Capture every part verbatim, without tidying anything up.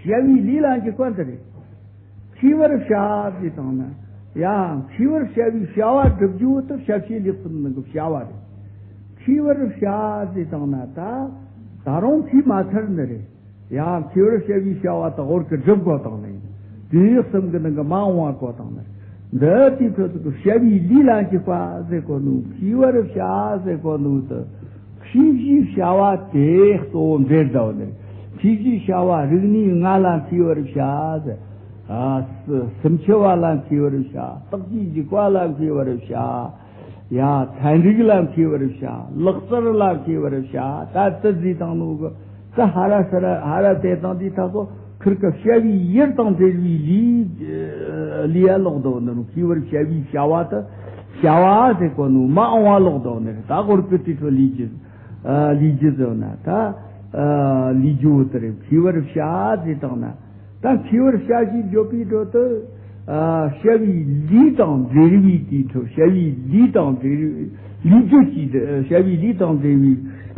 བྱ་བའི་ལས་ལ་འཇུག་པ་འདི་རེད། མཁས་པར་བྱ་ཟེར་བཏང་ན། ཡ། མཁས་པར་བྱ་བའི་བྱ་བ་སྒྲུབ་རྒྱུ་དེ་ཞབས་ཕྱི་ལེགས་གསུམ་ནང་གི་བྱ་བ་རེད། མཁས་པར་བྱ་ཟེར་བཏང་ན་ད། ད་རུང་མཁས་མ་ཚར་ནི་རེད། ཡ། མཁས་པར་བྱ་བའི་བྱ་བ་དེ་ཧོར་གི་སྒྲུབ་དགོས་བཏང་ནི་ཡིན། དུས་གསུམ་གི་ནང་གི་མ་འོངས་པ་དགོས་བཏང་ནི་རེད། འདི་དེའི་ཁྲོད་དུ་བྱ་བའི་ལས་ལ་འཇུག་པ་ཟེར་གོ་ནོ། མཁས་པར་བྱ་ཟེར་གོ་ནོ་དེ། མཁས་པའི་བྱ་བ་དེ་གཙོ་བོ་འབྲེལ་ཟླ་བ་ནི། མཁས་པའི་བྱ་བ་རིག་གནས་ལྔ་ལ་མཁས་པར་བྱ་ཟེར། ཨ། སུ་སུམ་ཆུ་བ་ལ་མཁས་པར་བྱ། རྟགས་ཀྱི་འཇུག་པ་ལ་མཁས་པར་བྱ། ཡ། ཚན་རིག་ལ་མཁས་པར་བྱ། ལག་རྩལ་ལ་མཁས་པར་བྱ། ད་དེ་ཟེར་བཏང་ནོ་གི། ད་ཧ་ར་ས་ར་ཧ་ར་དེ་དང་དེ་ཐག་སོ་ཁིར་གི་བྱ་བའི་ཡུལ་དང་འབྲེལ་བའི་ལས། ལས་ཡ་ལོག་འདུག་ནི། མཁས་པར་བྱ་བའི་བྱ་བ་དེ། བྱ་བ་ཟེར་གོ་ནོ་མ་འོངས་པ་ལོག་འདུག་ནི། ད་ཧོར་གི་དེ་ཚོ་ལས་རྒྱུ། ཨ། ལས་རྒྱུ་ཟེར་ན་ད། ཨ། ལས་རྒྱུ་བོ་དེ་རེད། མཁས་པར་བྱ་ཟེར་བཏང་ན། ད་མཁས་པར་བྱ་ཞེས་བརྗོད་པའི་འཕྲོ་དུ། ཨ། བྱ་བའི་ལས་དང་འབྲེལ་བའི་དེའི་འཕྲོ། བྱ་བའི་ལས་དང་འབྲེལ་བའི་ལས་རྒྱུ་གཅིག། བྱ་བའི་ལས་དང་འབྲེལ་བའི།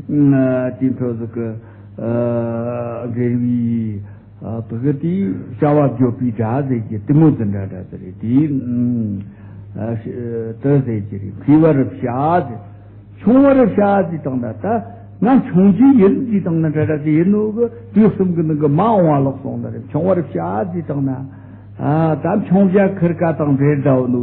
ཨ། དེའི་འཕྲོ་ཟིག་གི། ཨ། འབྲེལ་བའི། ཨ། དེ་གི་དེའི་བྱ་བ་བརྗོད་པའི་སྒྲ་ཟེར་གྱི་དེ་མོ་ཟིག་འདྲ་འདྲ་ཟིག་རེད། དེའི། ཨ། དེ་ཟེར་གྱི་རེད། མཁས་པར་བྱ་ཟེར། མཆོང་བར་བྱ་ཟེར་བཏང་ན་ད། ང་མཆོང་རྒྱུ་ཡིན་ཟེར་བཏང་ན་འདྲ་འདྲ་ཟིག་ཡིན་ནོ་གི། དུས་གསུམ་གི་ནང་གི་མ་འོངས་པ་ལོག་སོང་ནི་རེད། མཆོང་བར་བྱ་ཟེར་བཏང་ན། ཨ། ད་མཆོང་བྱ་ཁིར་ཀ་དང་འབྲེལ་ཟླ་བ་ནོ།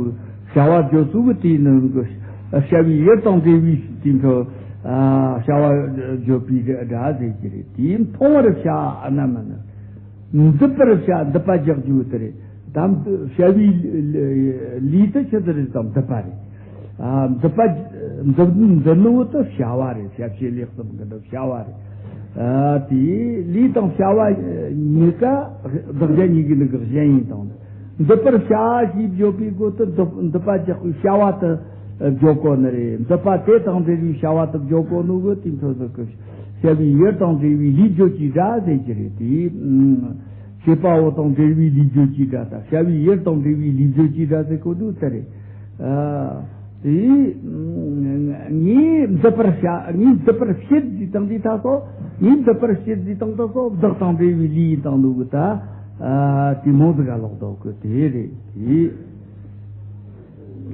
བྱ་བ་བརྗོད་ཚུལ་གི་དེའི་ནང་གི། བྱ་བའི་ཡུལ་དང་འབྲེལ་བའི་དེའི་འཕྲོ། ཨ། བྱ་བ་བརྗོད་པའི་སྒྲ་ཟེར་གྱི་རེད། དེའི་མཐོང་བར་བྱ་ཨ་ན་མ་ན། འདུད་པར་བྱ། འདུད་པ་རྒྱག་རྒྱུ་དེ་རེད། ད་བྱ་བའི་ལས་དེ་ཆི་ཟིག་རེད་དང་འདུད་པ་རེད། ཨ། འདུད་པ། འདུད། འདུད་ནོ་དེ་བྱ་བ་རེད། ཞབས་ཕྱི་ལེགས་གསུམ་གི་འདི་བྱ་བ་རེད། ཨ། དེའི་ལས་དང་བྱ་བ་གཉིས་ཀ་བདག་རྒྱ་གཉིས་ཀྱི་ནི་གི་གཞན་ཡིན་དང་། འདུད་པར་བྱ་ཞེས་བརྗོད་པའི་སྒོ་དུ་འདུད། འདུད་པ་རྒྱག་པའི་བྱ་བ་དེ་བརྗོད་གོ་ནི་རེད། འདུད་པ་དེ་དང་འབྲེལ་བའི་བྱ་བ་དེ་བརྗོད་གོ་ནོ་གི་དེའི་འཕྲོ་ཟིག་གི། བྱ་བའི་ཡུལ་དང་འབྲེལ་བའི་ལས་རྒྱུ་གཅིག་སྒྲ་ཟེར་གྱི་རེད། དེའི། ཨ། བྱེད་པ་པོ་དང་འབྲེལ་བའི་ལས་རྒྱུ་གཅིག་སྒྲ་དང་། བྱ་བའི་ཡུལ་དང་འབྲེལ་བའི་ལས་རྒྱུ་གཅིག་སྒྲ་ཟེར་གོ་ནོ་དེ་རེད། ཨ། དེ། ངས་འདུད་པར་བྱ། ངས་འདུད་པར་བྱེད་ཟེར་བཏང་དུས་ད་སོ། ངས་འདུད་པར་བྱེད་ཟེར་བཏང་ད་སོ། བདག་དང་འབྲེལ་བའི་ལས་ཡིན་བཏང་ནོ་གི་ད། ཨ། དེ་མོ་ཟིག་ག་ལོག་འདུག་གི། དེ་རེད། དེ།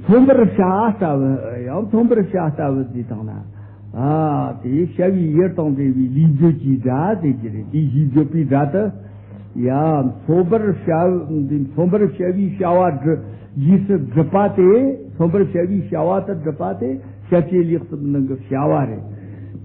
མཚོན་པར་བྱ་ལྟ་བུ། ཡང་མཚོན་པར་བྱ་ལྟ་བུ་ཟེར་བཏང་ན། ཨ། དེ་བྱ་བའི་ཡུལ་དང་འབྲེལ་བའི་ལས་རྒྱུ་གཅིག་སྒྲ་ཟེར་གྱི་རེད། དེ་ཞེས་བརྗོད་པའི་སྒྲ་དེ། ཡ། མཚོན་པར་བྱ། མཚོན་པར་བྱ་བའི་བྱ་བ་སྒྲུབ། རྗེས་སུ་སྒྲུབ་པ་དེ། མཚོན་པར་བྱ་བའི་བྱ་བ་དེ་སྒྲུབ་པ་དེ་ཞབས་ཕྱི་ལེགས་གསུམ་ནང་གི་བྱ་བ་རེད།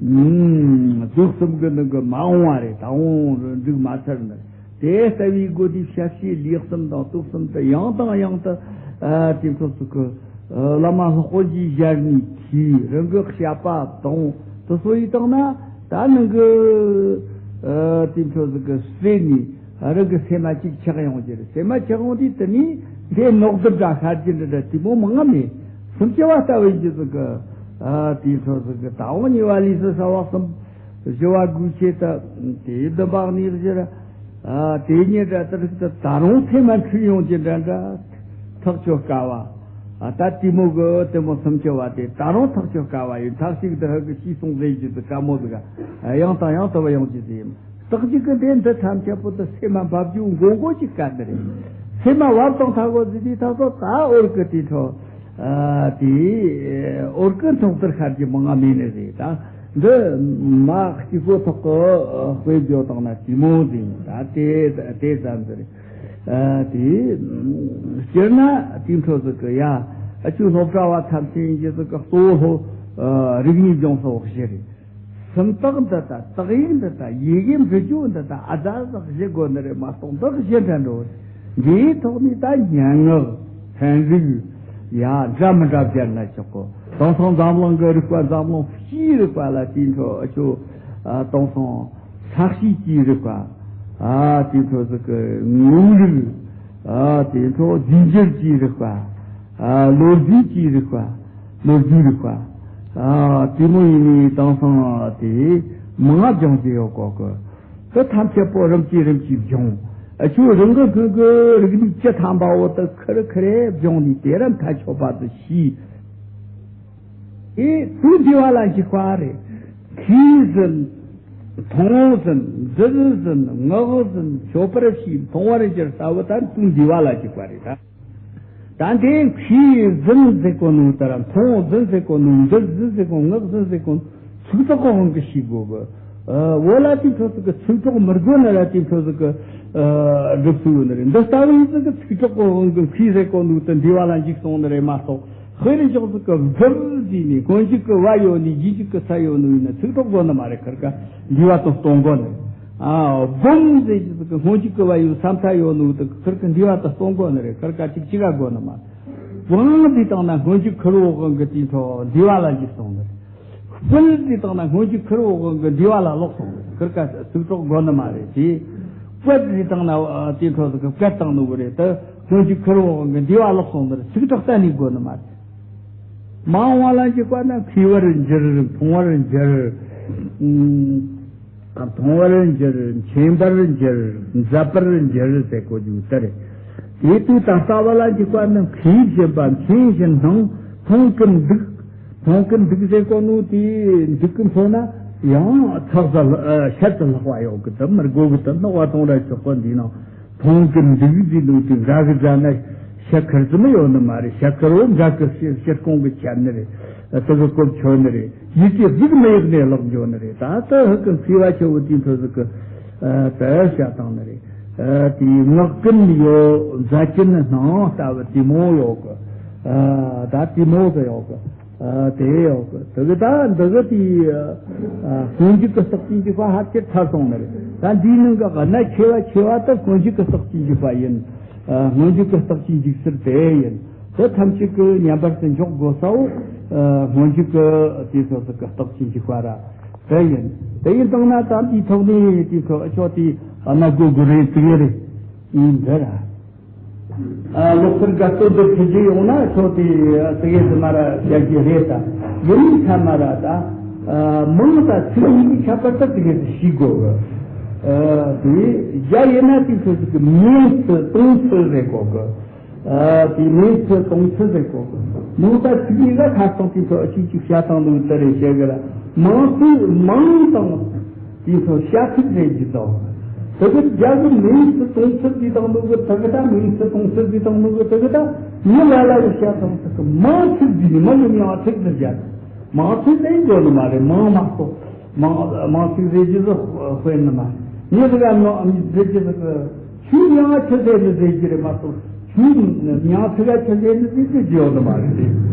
ཨུམ། དུས་གསུམ་གི་ནང་གི་མ་འོངས་པ་རེད། ད་འོང་འགྲིག་མ་ཚར་ནི། དེ་ལྟ་བུའི་སྒོ་དེའི་ཞབས་ཕྱི་ལེགས་གསུམ་དང་དུས་གསུམ་དུ་ཡང་དང་ཡང་དུ། ཨ། དེའི་འཕྲོ་ཟིག་གི། ཨ། བླ་མ་སློབ་དཔོན་གྱིས་སྦྱར་ནས་ཐོས། རང་གི་བཤད་པ་དང་དེ་ཚོ་ཡིན་བཏང་ན་ད་ནང་གི། ཨ། དེའི་འཕྲོ་ཟིག་གི་སེམས་ནས་རང་གི་སེམས་མ་གཅིག་ཆགས་ཡོང་གི་རེད། སེམས་མ་ཆགས་ཡོང་དུས་དེ་ནས་འདི་ནོག་སྒྲུབ་འདྲ་ཤར་གྱི་འདྲ་འདྲ་དེ་མོ་མང་ང་མེད། སུམ་ཅུ་པ་ལྟ་བུ་ཡིན་གྱི་ཟིག་གི། ཨ། དེའི་འཕྲོ་ཟིག་གི་ད་འོང་ཉེ་བ་ལས་སུ་ས་བག་གསུམ། བཞི་བ་དགུ་བྱེད་དུ། དེའི་བདུན་པ་གནས་བཞིར། ཨ། དེ་ཉིད་འདྲ་ལྟར་དུ་ད་རུང་ཚེ་མ་འཁྲུལ་ཡོང་གི་འདྲ་འདྲ། ཐག་ཆོད་དཀའ་བ། ཨ། ད་དེ་མོ་གི་དེ་མོ་སུམ་ཅུ་པ་དེ་ད་རུང་ཐག་ཆོད་དཀའ་བ་ཡིན། ཐག་ཅིག་ཏུ་ཧ་གི་ཤི་སོང་ཟེར་གྱི་དུ་དཀའ་མོ་ཟིག་ཡང་དང་ཡང་དུ་བ་ཡོང་གི་ཟེར་ཡིན། རྟགས་ཅིག་གི་དེ་འདི་ཐམས་ཅད་པོ་དུ་སེམས་མ་འབབ་རྒྱུ་མགོ་མགོ་ཅིག་དཀའ་གི་རེད། སེམས་མ་བབ་དང་ཐག་གོ་ཟིག་དེ་ཐག་ཚོ་ད་འོར་གི་དེ་འཕྲོ། ཨ། དེ་འོར་གི་ཐོག་ཏུ་ཤར་གྱི་མང་ང་མེད་ནི་རེད་ད། འདི་མ་གཅིག་པོ་ཐོག་གི་དཔེ་བརྗོད་བཏང་ན་དེ་མོ་ཟིན་ད་དེ་དེ་ཙམ་ཟེར། ཨ། དེ་སྤྱིར་ན་དེའི་འཕྲོ་ཟིག་གི་ཡ། ཨ། ཆུ་སློབ་གྲྭ་བ་ཐམས་ཅད་ཀྱི་ཟིག་གི་གཙོ་བོ་སློབ། ཨ། རིག་གནས་སྦྱོང་སོགས་བཞི་རེད། སུམ་རྟགས་འདི་དང་དག་ཡིག་འདི་དང་ཡི་གེ་འབྲི་རྒྱུ་འདི་དང་ཨ་ཙ་ཟིག་བཞི་དགོས་ནི་རེད་མ་གཏོགས་འདི་བཞི་འདྲ་འགྲོ། འདིའི་ཐོག་ནས་ད་སྙན་ངག་ཚན་རིག་ཡ་འདྲ་མི་འདྲ་སྦྱར་ན་ཆོག་གོ། དེང་སང་འཛམ་གླིང་གི་རིག་པ་འཛམ་གླིང་སྤྱིའི་རིག་པ་ལ་དེའི་འཕྲོ་ཨ་ཆོ། ཨ། དེང་སང་ས་གཤིས་ཀྱི་རིག་པ། ཨ། དེའི་འཕྲོ་ཟིག་གི་ངོ་བོ་རིག་ཨ། དེའི་འཕྲོ་རྫས་འགྱུར་གྱི་རིག་པ། ཨ། ལོ་རྒྱུས་ཀྱི་རིག་པ། ལོ་རྒྱུས་རིག་པ། ཨ། དེ་མོ་ཡིན་ནི་དེང་སང་དེ་མང་ང་སྦྱོང་གི་ཡོད་གོ་གི། དེ་ཐམས་ཅད་པོ་རིམ་གྱིས་རིམ་གྱིས་སྦྱོང་། ཨ། ཁྱོད་རང་གི་སྔོན་གྱི་རིག་གནས་བཅུ་ཐམ་པ་བོ་དེ་ཁེར་ཁེར་སྦྱོང་ནས་དེ་ར་མཐའ་ཆོད་པ་དེ་ཤེས། ཨེ། དུས་འདས་པ་ལ་འཇིགས་པ་རེད། མཁས་ཟིན། མཐོང་ཟིན། འདི་ཟིན། ངག་ཟིན། མཆོད་པར་བྱས། མཐོང་བར་འགྱུར་ལྟ་བུ་ད་དུས་འདུས་པ་ལ་འཇུག་པ་རེད་ད། ད་འདི་མཁས་ཟིན་ཟེར་གོ་ནོ་ལྟར། མཐོང་ཟིན་ཟེར་གོ་ནོ། འདི་ཟིན་ཟེར་གོ། ངག་ཟིན་ཟེར་གོ་ནོ། ཚིག་གྲོགས་ཀྱི་དབང་གིས་ཤེས་དགོས་གི། ཨ། འོ་ལ་དེའི་འཕྲོ་ཟིག་གི་ཚིག་གྲོགས་མི་དགོས་ན་ར་དེའི་འཕྲོ་ཟིག་གི། ཨ། སྒྲུབ་ཚུལ་ཡོད་ནི་རེད། འདི་ལྟ་བུའི་ཟིག་གི་ཚིག་གྲོགས་ཀྱི་དབང་གིས་མཁས་ཟེར་གོ་ནོ་དེ་འདུས་པ་ལ་འཇུག་སོང་ནི་རེད་མ་གཏོགས། དཔེར་འཇོག་ཟིག་གི་སྒྲུབ་ཟིག་ནི་སྔོན་འཇུག་གི་བ་ཡོད་ནི་རྗེས་འཇུག་གི་ས་ཡོད་ནི་ཡིན་ན་ཚིག་གྲོགས་དགོས་ནི་མ་རེད། ཁིར་ཀ་འདུས་པ་དེ་སྟོན་དགོས་ནི་རེད། ཨ། སྒོམ་ཟེར་གི་ཟིག་གི་སྔོན་འཇུག་གི་བ་ཡོད་ས་མཐའ་ཡོད་ནི་དེ་ཁིར་ཀ་འདུས་པ་དེ་སྟོན་དགོས་ནི་རེད། ཁིར་ཀ་ཅིག་ཅིག་ག་དགོས་ནི་མ་རེད། དབང་ཟེར་བཏང་ན་སྔོན་འཇུག་ཁུ་རུ་དབང་གི་དེའི་འཕྲོ་འདུས་པ་ལ་འཇུག་སོང་ནི་རེད། སྤེལ་ཟེར་བཏང་ན་སྔོན་འཇུག་ཁུ་རུ་དབང་གི་འདུས་པ་ལ་ལོག་སོང་ནི་རེད། ཁིར་ཀ་ཚིག་གྲོགས་དགོས་ནི་མ་རེད་དེ། བཀལ་ཟེར་བཏང་ན་དེའི་འཕྲོ་ཟིག་གི་བཀལ་བཏང་ནི་བོ་རེད་དེ། སྔོན་འཇུག་ཁུ་རུ་དབང་གི་འདུས་པ་ལོག་སོང་ནི་རེད། ཚིག་གྲོགས་གཏན་ནས་དགོས་ནི་མ་རེད། མང་བ་ལ་འཇུག་པ་ན་མཁས་པར་འགྱུར། མཐོང་བར་འགྱུར། ཨ། མཐོང་བར་འགྱུར། མཁྱེན་པར་འགྱུར། མཛད་པར་འགྱུར་ཟེར་གོ་རྒྱུ་དེ་རེད། དེ་དུས་ད་ལྟ་བ་ལ་འཇུག་པ་ནི་མཁས་བཞིན་པ། མཁྱེན་བཞིན་སྣང་། མཐོང་གི་འདུག་མཐོང་གི་འདུག་ཟེར་གོ་ནོ་དེ་འདུག་གི་འཕྲོ་ན་ཡང་ཚགས་ཚ་ལ། ཨ། ཤར་དུ་ལྷག་པ་ཡོད་གི། དེ་མི་དགོས་གི། དེ་སྣང་བ་དང་ར་ཆོག་གི། འདི་ནང་མཐོང་གི་འདུག་ཟེར་ནོ་དེ་འགའ་གི་སྒྲ་ན་ཤ་ཁར་ཙམ་ཡོད་ནི་མ་རེད། ཤ་ཁར་བོ་འགའ་གི་ཤ་ཤ་སྐོང་གི་ཁྱེར་ནི་རེད། དེ་གི་གོ་ཆོད་ནི་རེད། ཡིད་ཀྱི་གཟུགས་མི་གཡོ་ནས་ལོག་འགྱོ་ནི་རེད། ད་ལྟ་ཧུ་ཀི་མཁས་པ་ཆེ་བོ་དེའི་འཕྲོ་ཟིག་གི། ཨ། དེ་བཤད་བཏང་ནི་རེད། ཨ། དེའི་ངག་ཀུན་ཡོད། མཛད་ཀུན་སྣང་ལྟ་བུ་དེ་མོ་ཡོད་གི། ཨ། ད་དེ་མོ་གི་ཡོད་གི། ཨ། དེ་ཡོད་གི། དེ་གི་ད་འདི་གི་དེའི། ཨ། སྔོན་འཇུག་གི་རྟགས་ཅན་འཇུག་པ་ཕལ་ཆེར་ཚར་སོང་ནི་རེད། ད་འདིའི་ནང་གི་གནད་ཆེ་བ་ཆེ་བ་དེ་སྔོན་འཇུག་གི་རྟགས་ཅན་འཇུག་པ་ཡིན། ཨ། སྔོན་འཇུག་གི་རྟགས་ཅན་འཇུག་ཚུལ་དེ་ཡིན། དེ་ཐམས་ཅད་ཀྱི་མཉམ་པར་དུ་འཇོག་དགོས་སའོ། ཨ། སྔོན་འཇུག་གི་དེའི་ཚོ་ཟིག་གི་རྟགས་ཅན་འཇུག་པ་ར་དེ་ཡིན། དེ་ཡིན་བཏང་ན་ད་འདིའི་ཐོག་ནས་དེའི་ཚོ་ཨ་ཆོག་དེ་ཨ་ན་དགོས་དགོས་རེད་ཟེར་གི་རེད། ཡིན་འདི་ར། ཨ། ལོག་སར་དགའ་སྟོན་དུ་ཁྲིད་རྒྱུ་ཡོང་ན་ཁྱོད་དེ་དེ་གས་དུ་མ་ར་བྱ་རྒྱུ་རེད་ད། ཡིན་ཚ་མ་ར་ད། ཨ། མིང་ད་ཚིག་གཉིས་ཀྱི་ཁྱད་པར་ད་དེ་གས་དུ་ཤེས་དགོས་གི། ཨ། དེ་རྒྱ་ཡིན་ན་དེ་ཁོ་ཚོ་གི་མིང་ཚིག་སྟོང་ཚིག་རེད་གོ་གི། ཨ། དེ་མིང་ཚིག་སྟོང་ཚིག་རེད་གོ་གི། མིང་ད་ཚིག་གཉིས་ཀ་ཁ་སང་དེ་ཚོ་ཨ་ཅིག་ཅིག་བཤད་སྟངས་ལུགས་དེ་རེད་བཤད་གི་ར། མིང་ཚིག་མིང་དང་དེ་ཚོ་བྱ་ཚིག་རེད་ཀྱི་དང་། དེ་གི་རྒྱ་གི་མིང་ཚིག་སྟོང་ཚིག་དེ་དང་ནོ་གི་དེ་གི་ད་མིང་ཚིག་སྟོང་ཚིག་དེ་དང་ནོ་གི་དེ་གི་ད་མི་ལ་ལ་གི་བྱ་དང་ཚིག་གི་མིང་ཚིག་དེ་ནི་མི་གི་མིང་ཚིག་དེ་བྱ། མིང་ཚིག་དེ་དགོས་ནི་མ་རེད། མིང་མ་གཏོགས་མིང་མིང་ཚིག་རེད་ཀྱི་ཟིག་དཔེ་ནི་མ་རེད། མི་ཟིག་ག་མིང་རེད་ཀྱི་ཟིག་གི་ཆུའི་མིང་ཆུ་ཟེར་ནི་ཟེར་གྱི་རེད་མ་གཏོགས། ཆུའི་མིང་ཚིག་ག་ཆུ་ཟེར་ནི་ཟེར་གྱི་ཡོད་ནི་མ་རེད།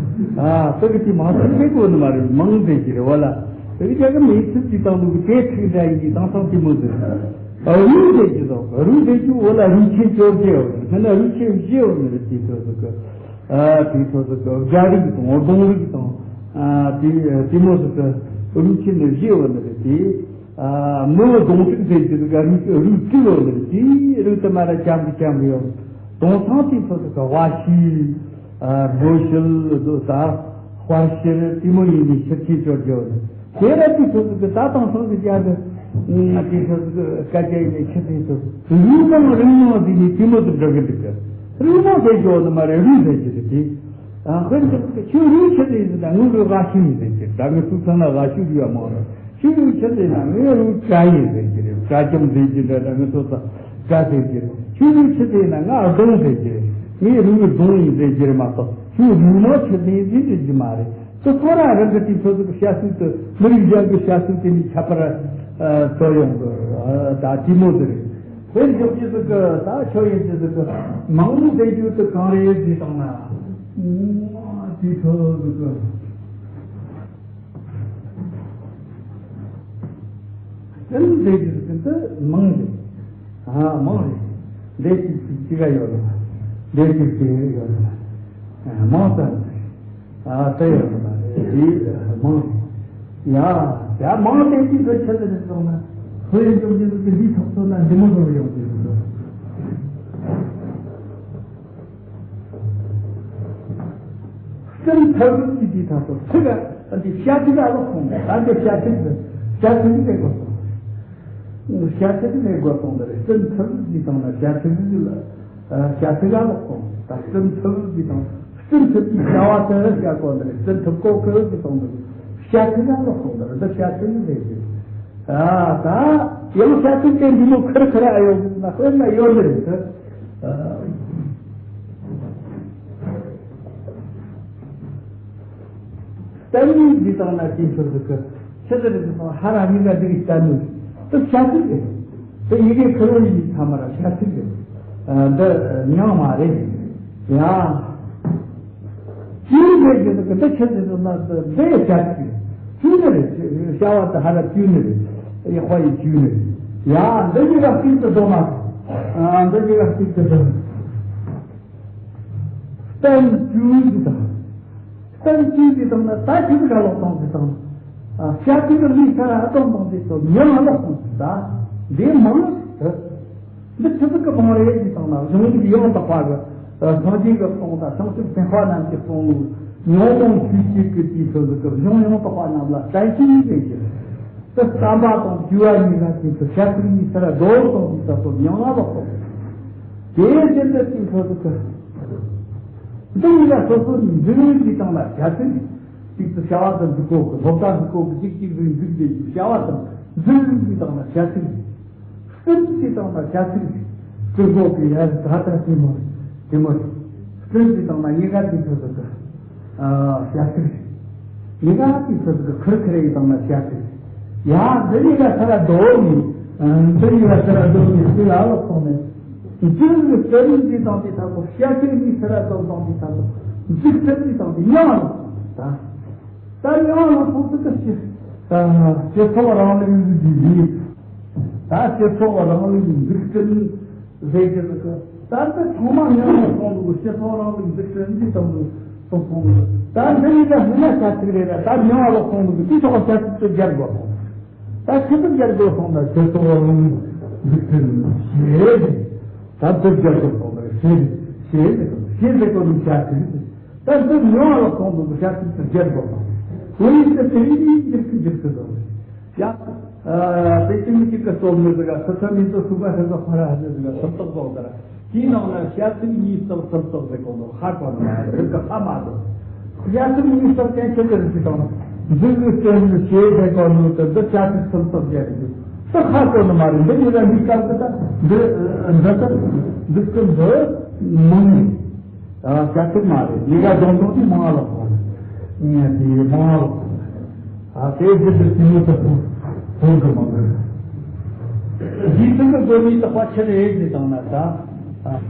ཨ། དེ་གི་དེ་མིང་ཚིག་དེ་དགོས་ནི་མ་རེད། མིང་ཟེར་གྱི་རེད་བ་ལ། དེ་གི་རྒྱ་གི་མིང་ཚིག་དེ་དང་ལུགས་དེ་ཚིག་འདྲ་ཡིན་གྱི་དེང་སང་དེ་མོ་ཟེར། ཨ། རུས་ཟེར་གྱི་ཟོ། རུས་ཟེར་གྱི་འོ་ལ་རུས་ཆེན་བཅོ་བརྒྱད་ཡོད་རེད། མིན་ན་རུས་ཆེན་བཞི་ཡོད་ནི་རེད། དེ་ཚོ་ཟིག་གི། ཨ། དེ་ཚོ་ཟིག་གི་སྒ་རིགས་དང་ལྡོང་རིགས་དང་། ཨ། དེ་དེ་མོ་ཟིག་གི་རུས་ཆེན་ནི་བཞི་ཡོད་ནི་རེད། དེ། ཨ། མི་བོ་ལྡོང་རིགས་ཟེར་གྱི་ཟིག་ག་རུས་རུས་དྲུག་ཡོད་ནི་རེད། དེ་རུས་དུ་མ་ར་ཅམ་གི་ཅམ་གི་ཡོད། དེང་སང་དེ་ཚོ་ཟིག་གི་བ་ཤི། ཨ། སྒོ་ཤུལ་དུ་ད་དཔའ་ཤུལ་དེ་མོ་ཡིན་ནི་ཕྱིར་ཁྱེད་ཅོར་ཅོར་ནི། དེ་ར་དེ་ཚོ་ཟིག་གི་ད་དེང་སང་གི་རྒྱ་གི་དེ་ཚོ་ཟིག་གི་སྐད་ཆ་ཡིན་ནི་ཕྱིར་དེ་ཚོ་རུས་མང་རུས་མང་ཟེར་ནི་དེ་མོ་ཟིག་འགྲོ་གི་འདུག་གི། རུས་མང་ཟེར་ཅོ་ནི་མ་རེད། རུས་ཟེར་གྱི་རེད་དེ། ཨ། དཔེར་ན་ཁྱོད་རུས་ཆི་ཟེར་ཟེར་ན་ངའི་རུས་ཝ་ཤི་ཡིན་ཟེར་གྱི་རེད། ད་ངའི་ཚུགས་ཚང་ན་ཝ་ཤི་རུས་ཡ་མང་རེད། ཁྱོད་རུས་ཆི་ཟེར་ན་ངའི་རུས་ཀྲ་ཡིན་ཟེར་གྱི་རེད། ཀྲ་ཅམ་ཟེར་གྱི་འདྲ་འདྲ་ངའི་ཚོ་ས་ཀྲ་ཟེར་གྱི་རེད། ཁྱོད་རུས་ཆི་ཟེར་ན་ང་ལྡོང་ཟེར་གྱི་རེད། ངའི་རུས་ལྡོང་ཡིན་ཟེར་གྱི་རེད་མ་གཏོགས་ཁྱོད་རུས་མང་ཆི་ཟེར་ཟེར་གྱི་མ་རེད། དེ་ཁོ་རང་རང་གི་དེ་ཚོ་ཚོ་བཤད་ཚུལ་དེ་མི་རིགས་གཞན་གྱི་བཤད་ཚུལ་དེ་ནི་ཁྱད་པར་ཨ་ཚོར་ཡོང་གི། ཨ། ད་དེ་མོ་དེ་རེད། དཔེར་འཇོག་གི་ཟིག་གི་ད་ཆོས་ཡིན་གྱི་ཟིག་གི་མང་མོ་ཟེར་རྒྱུ་དེ་གང་རེད་ཟེར་བཏང་ན། དེ་ཚོ་ཟིག་གི་སྤྲིན་ཟེར་རྒྱུ་ཟིག་གི་འདི་མང་རེད། ཨ། མང་རེད། འདི་ཅིག་ཅིག་ཅིག་ག་ཡོད་རེད། འདི་ཅིག་ཅིག་ཡོད་རེད། ཨ། མང་ཙམ་རེད། ཨ། དེ་ཡོད་མ་རེད། དེ་མང་། ཡ། ཡ། མང་དེ་དུས་ཚོད་ཆེ་ཟེར་སོང་ན། ལྷོད་ཡོང་རྒྱུ་ཟིག་གི་འདིའི་ཐོག་ཚོད་ན་འདི་མོ་ཟིག་ཡོང་རྒྱུ་ཟིག་གི། སྤྲིན་ཐིབས་ཟིག་གི་དེའི་ཐོག་ཏུ་ཚིག་ག་འདི་བྱ་ཚིག་ཨ་ལོག་སོང་། ད་འདི་བྱ་ཚིག་ཟིག་བྱ་ཚིག་ཟིག་ལས་དགོས་སོང་། བྱ་ཚིག་ལས་དགོས་སོང་། འདི་རེད། སྤྲིན་ཐིབས་ཟིག་དང་ན་བྱ་ཚིག་ཟིག་ལ། བྱ་ཚིག་ཨ་ལོག་སོང་། ད་སྤྲིན་ཐིབས་ཟིག་དང་། སྤྲིན་ཐིབས་ཀྱི་བྱ་བ་དེ་རེད་བྱ་དགོས། འདི་རེད། སྤྲིན་ཐིབས་གོ་ཁོལ་གྱི་སོང་འདུག་བྱ་ཚིག་ལ་ལོག་སོང་འདི་རེད། འདི་བྱ་ཚིག་ལས་རེད། ད་ད་ཡང་བྱ་ཚིག་དེ་འདི་མོ་ཁེར་ཁེར་ཨ་ཡོད་ན་དཔེར་ན་ཡོད་ནི་རེད། བསྟན་ནས་འདི་དང་ན་དེ་ཚོ་ཟིག་གི་ཆི་ཟིག་རེད་ཟེར་ན་ཧ་ར་མི་ག་འདི་གི་བསྟན་ནས་དེ་བྱ་ཚིག་རེད། དེ་ཡི་གེ་ཁེར་བོ་ཡི་ཚང་མ་ར་བྱ་ཚིག་རེད། འདི་མྱང་མ་རེད། ཡ། བཅུ་རེད་ཟེར་གི་འདི་ཆི་ཟེར་ན་འདི་བྱ་ཚིག་རེད། བཅུ་ནི་རེད། བྱ་བ་དེ་ཧ་ར་བཅུ་ནི་རེད། ཡག་པ་ཡི་བཅུ་ནི་རེད། ཡ། འདི་གི་ར་གཅིག་ཏུ་འགྲོ་མ། འདི་གི་ར་གཅིག་ཏུ་འགྲོ། བསྟན་བཅོས་ཀྱི་དང་། བསྟན་བཅོས་ཀྱི་དང་ན་ད་ཆི་ཟིག་ག་ལོག་གཏོང་གི་དང་། བྱ་ཚིག་གི་ལུས་ས་ཨ་དོམ་དང་དེ་ཚོ་མྱང་ང་ལོག་གཏོང་གི་ད། འདི་མང་ཟེར། འདི་ཆི་ཟིག་གི་མང་རེད་ཀྱི་དང་ན་གཞུང་ལུགས་ཡང་དག་པ་གི་སངས་རྒྱས་ཀྱི་གསུང་དང་བྱང་ཆུབ་སེམས་དཔའ་རྣམས་ཀྱི་གསུང་ལུགས་ཉོན་མོངས་ཆོས་བརྒྱད་ཀྱི་དུས་ཚོད་ཟིག་གི་གཞུང་ཡང་དག་པ་རྣམས་ལ་བསྟན་བཅོས་ཟེར་གྱི། དེ་བསྟན་པ་དང་བཅོས་པ་གཉིས་ཀ་དེ་ཚོ་བྱ་ཚིག་གཉིས་སུ་ར་རྡོ་དང་དེ་ཚོ་མྱང་ང་ལོག་གཏོང་། དེའི་ཕྱིར་དུ་དེ་ཚོ་ཟིག་གི། འདི་གཉིས་ཀ་སོ་སོར་འཛིན་གྱི་སྟེང་ལ་བྱ་ཚིག་གཅིག་ཏུ་བྱ་བ་དང་འཛུགས་སྐོར་གྱི་སློབ་གྲྭ་འཛུགས་སྐོར་གྱི་གཅིག་གཅིག་རེ་འཛུགས་བྱེད་ཀྱི་བྱ་བ་དང་འཛིན་གྱི་སྟེང་ལ་བྱ་ཚིག་གསུམ་གྱི་སྟེང་ལ་བྱ་ཚིག་སྤྱི་ཚོགས་ཀྱི་ཡ་ད་ལྟ་དེ་མོ་དེ་མོ་རེད། གསུམ་གྱི་སྟེང་ལ་གཉིས་ཀ་དེ་ཚོ་ཟིག་གི་བྱ་ཚིག་རེད། གཉིས་ཀ་དེ་ཚོ་ཟིག་གི་ཁེར་ཁེར་ཡི་སྟེང་ལ་བྱ་ཚིག་ཡ། འདི་གཉིས་ཀ་སུ་ར་རྡོ་ནི། འདི་གཉིས་ཀ་སུ་ར་རྡོ་ནི་སུ་ལ་ལོག་སོང་ནས། འཛིན་གྱི་སྟེང་ནས་འདི་དང་འདི་ཐ་ཚོ་བྱ་ཚིག་གཉིས་སུ་ར་རྡོ་དང་འདི་ཐ་ཚོ་འཛིན་སྟེང་འདི་དང་འདི་མྱང་ང་ལོག་སོང་ད། ད་མྱང་ང་ལོག་སོང་ཟིག་གི་སྤྱི་སྤྱི་ཚོགས་རིང་ལུགས་འདི་ཡིན། ད་སྤྱི་ཚོགས་རིང་ལུགས་འཛུགས་སྐྲུན་ཟེར་གྱི་ཟིག་གི་ད་འདི་ཚང་མ་མྱང་ང་ལོག་སོང་ཟིག་གི་སྤྱི་ཚོགས་རིང་ལུགས་འཛུགས་སྐྲུན་འདི་དང་འདི་སོང་སོང་ཟིག་ད་འདི་ཡིན་ད་སྔོན་མ་བྱ་ཚིག་རེད་ར་ད་མྱང་ང་ལོག་སོང་ཟིག་གི་དེའི་ཐོག་བྱ་ཚིག་ཏུ་སྦྱར་དགོས་སོང་། ད་ཆི་ཟིག་སྦྱར་དགོས་སོང་ན་སྤྱི་ཚོགས་རིང་ལུགས་འཛུགས་སྐྲུན་ཞེས་ད་འདི་སྦྱར་དགོས་སོང་ན་ཞེས་ཞེས་ཞེས་ཟེར་གོ་ནི་བྱ་ཚིག་ད་འདི་མྱང་ང་ལོག་སོང་ཟིག་གི་བྱ་ཚིག་ཏུ་སྦྱར་དགོས་སོང་། འོ་ཡིན་ཏེ་དེ་ཡིན་འགྱུར་གི་འགྱུར་གི་ཟིག་ཡ། ཨ། པེ་ཅིན་གཅིག་གི་སྟོབས་ནི་ཟིག་ག་སི་ཐ་མི་ཏོ་སུ་པ་ཧེ་ཟ་ཕ་ར་ཧ་ཟི་ཟིག་ག་སུམ་རྟགས་ཟོག་དར། དེའི་ནང་ན་བྱ་ཚིག་གཉིས་རྟགས་སུམ་རྟགས་ཟེར་གོ་ནོ་ཧ་གོ་ནི་མ་རེད། ཟིག་ག་ཧ་མ་གོ་བྱ་ཚིག་གཉིས་རྟགས་ཅན་ཆེ་གི་རིགས་ཀྱི་སྟེང་ན་འཛིན་གྱི་སྟེང་ནས་བྱེད་ཟེར་གོ་ནོ་དེ་འདི་བྱ་ཚིག་སུམ་རྟགས་ཅན་རེད། དེ་ཧ་གོ་ནི་མ་རེད། འདི་ཉིད་ལ་འདི་སྐབས་ཀྱི་ད་འདི་འདི་ལྟར་འདི་སྐབས་འདི་མང་ནི། ཨ། བྱ་ཚིག་མ་རེད། ལས་ཀ་སྦྱོང་སྟངས་དེ་མང་ལ་ཕོག་ནས་དེ་མང་ལ་ཕོག་ནས། ཨ། དེ་བཞིན་དུ་དེ་མོ་ལྟ་བུ་ཕོག་གི་མ་རེད། འདི་ཚིག་གི་སྒོ་ནས་བཏགས་པ་ཆི་རེད་ཟེར་བཏང་ན་ད། ཨ།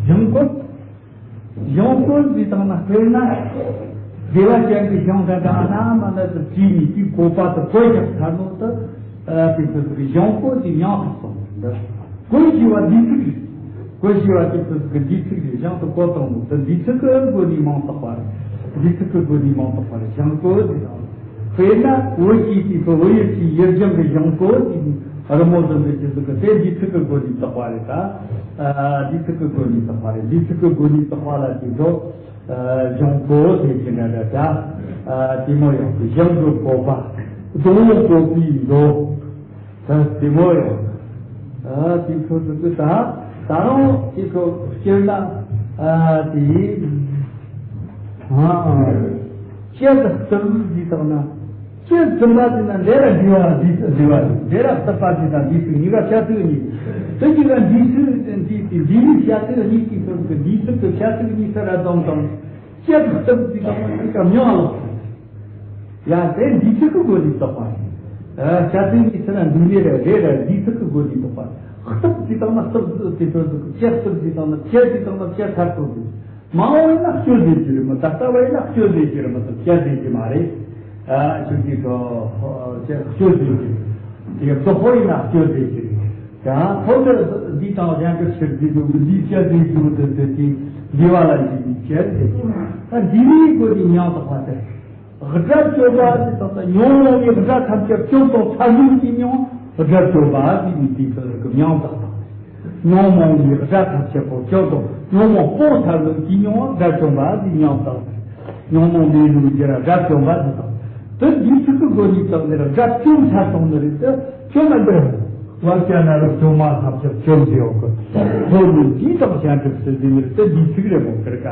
བཞེངས་བཀོད། བཞེངས་བཀོད་ཟེར་བཏང་ན་དཔེར་ན། བདེ་བ་ཅན་གྱི་ཞིང་འདྲ་འདྲ་ཨ་ན་མ་ན་དུ་བྲིས་ནས་དེའི་བཀོད་པ་དུ་བཀོད་ཀྱང་ཚར་ནོ་དུ། ཨ། དེ་ཚོ་གི་བཞེངས་བཀོད་ཀྱི་མྱིང་དུ་སོང་འདི། བཀོད་ཞེས་པ་འདི་ཚིག་རེད། བཀོད་ཞེས་པ་དེ་ཚོ་གི་འདི་ཚིག་རེད། བཞེངས་སུ་བཀོད་བཏང་ནོ་དུ་འདི་ཚིག་གི་སྒོ་ནས་མིང་བཏགས་པ་རེད། འདི་ཚིག་གི་སྒོ་ནས་མིང་བཏགས་པ་རེད། བཞེངས་བཀོད་ཟེར་དང་། དཔེར་ན་བོད་ཀྱི་དུས་སུ་བོད་ཡུལ་གྱི་ཡུལ་ལྗོངས་ཀྱི་བཞེངས་བཀོད་ཟེར་ནས་རི་མོ་བཟོ་འདྲ་ཅིག་ཟིག་གི་དེ་འདི་ཚིག་གི་སྒོ་ནས་བཏགས་པ་རེད་ད། ཨ། འདི་ཚིག་གི་སྒོ་ནས་བཏགས་པ་རེད། འདི་ཚིག་གི་སྒོ་ནས་བཏགས་པ་ལ་དེ་ཚོ། ཨ། བཞེངས་བཀོད་ཟེར་གྱི་འདྲ་འདྲ་ད། ཨ། དེ་མོ་ཡང་བཞེངས་སུ་བཀོད་པ། སྡོང་བོ་བཀོད་པའི་མདོ། ད་དེ་མོ་ཡང་། ཨ། དེ་ཚོ་ཚོ་ཚོ་ད་ད་རུང་དེ་ཚོ་སྤྱིར་ན། ཨ། དེ། ཨ། སྤྱི་དང་སྟག་ཟེར་བཏང་ན། སྤྱི་ཟེར་བ་དེ་ན་འདྲེ་ར་འདྲེ་བ་འདྲེ་འདྲེ་བ་འདྲེ་ར་སྟག་པ་དེ་དང་འདི་ཚོ་གཉིས་ཀ་བྱ་ཚིག་གཉིས། དེ་གཉིས་ཀ་འདི་ཚོ་འདི་དེ་འདི་ནི་བྱ་ཚིག་གཉིས་ཀྱི་ཚོ་གི་འདི་ཚོ་གི་བྱ་ཚིག་གཉིས་སུ་ར་བསྡོམས་དང་། སྤྱི་དང་སྟག་ཟེར་བཏང་ན་དེ་ཀ་མྱིང་ལ། ཡ། དེ་འདི་ཚིག་གི་སྒོ་ནས་བཏགས་པ་རེད། ཨ། བྱ་ཚིག་གཉིས་ཟེར་ན་འདུག་ནི་རེད་རེད་ར་འདི་ཚིག་གི་སྒོ་ནས་བཏགས་པ་རེད། སྟག་ཟེར་བཏང་ན་སྟག་ཟེར་དེ་ཚོ་ཟིག་སྤྱི་སྟག་ཟེར་བཏང་ན་སྤྱི་ཟེར་བཏང་ན་སྤྱི་ཚར་ཚོ་ཟིག་མང་བོ་ཡིན་ན་སྤྱོད་ཟེར་གྱི་རེད་མ། ད་ལྟ་བ་ཡིན་ན་སྤྱོད་ཟེར་གྱི་རེད་མ་གཏོགས་སྤྱི་ཟེར་གྱི་མ་རེད། ཨ། ཆོས་ཀྱི་ཁོ་སྤྱི་སྤྱོད་ཟེར་གྱི་རེད། དེ་བདག་པོ་ཡིན་ན་སྤྱོད་ཟེར་གྱི་རེད། ད་ཐོག་ཏུ་འདི་དང་གཞན་གྱི་ཕྱིར་འདི་འདུག་འདི་སྤྱི་ཟེར་རྒྱུ་དེ་དེ་དེ་འདི་བ་ལ་ཡིན་སྤྱི་ཟེར་གྱི། ད་འདི་ནི་སྒོ་ནས་མྱིང་བཏགས་པ་དེ། དགྲ་བཅོམ་པ་ཟེར་དང་ད་ཉོན་མོངས་པའི་དགྲ་ཐམས་ཅད་བཅོམ་དང་ཚར་ནུས་ཀྱི་མྱིང་དགྲ་བཅོམ་པ་ཟེར་ནས་དེ་ཚོ་གི་མྱིང་བཏགས་པ། ཉོན་མོངས་པའི་དགྲ་ཐམས་ཅད་པོ་བཅོམ་དང་ཉོན་མོངས་སྤོང་ཚར་ནུས་ཀྱི་མྱིང་དགྲ་བཅོམ་པ་ཟེར་མྱིང་བཏགས་པ། ཉོན་མོངས་མེད་ནུས་ཀྱི་ར་དགྲ་བཅོམ་པ་ཟེར་དང་། དེ་འདི་ཚིག་གི་སྒོ་ནས་བཏགས་ནས་ར་དགྲ་བཅོམ་ཚར་སོང་ནི་རེད་དེ་བཅོམ་མི་འདུག་བར་ཅ་ན་རུ་བཅོམ་མ་ཐམས་ཅད་བཅོམ་ཟེར་ཡོད་གི། ཐོག་ནས་འདི་དང་གཞན་གྱི་ཕྱིར་ཟེར་ནི་རེད་དེ་འདི་ཚིག་རེད་མོ་ཁེར་ཀ།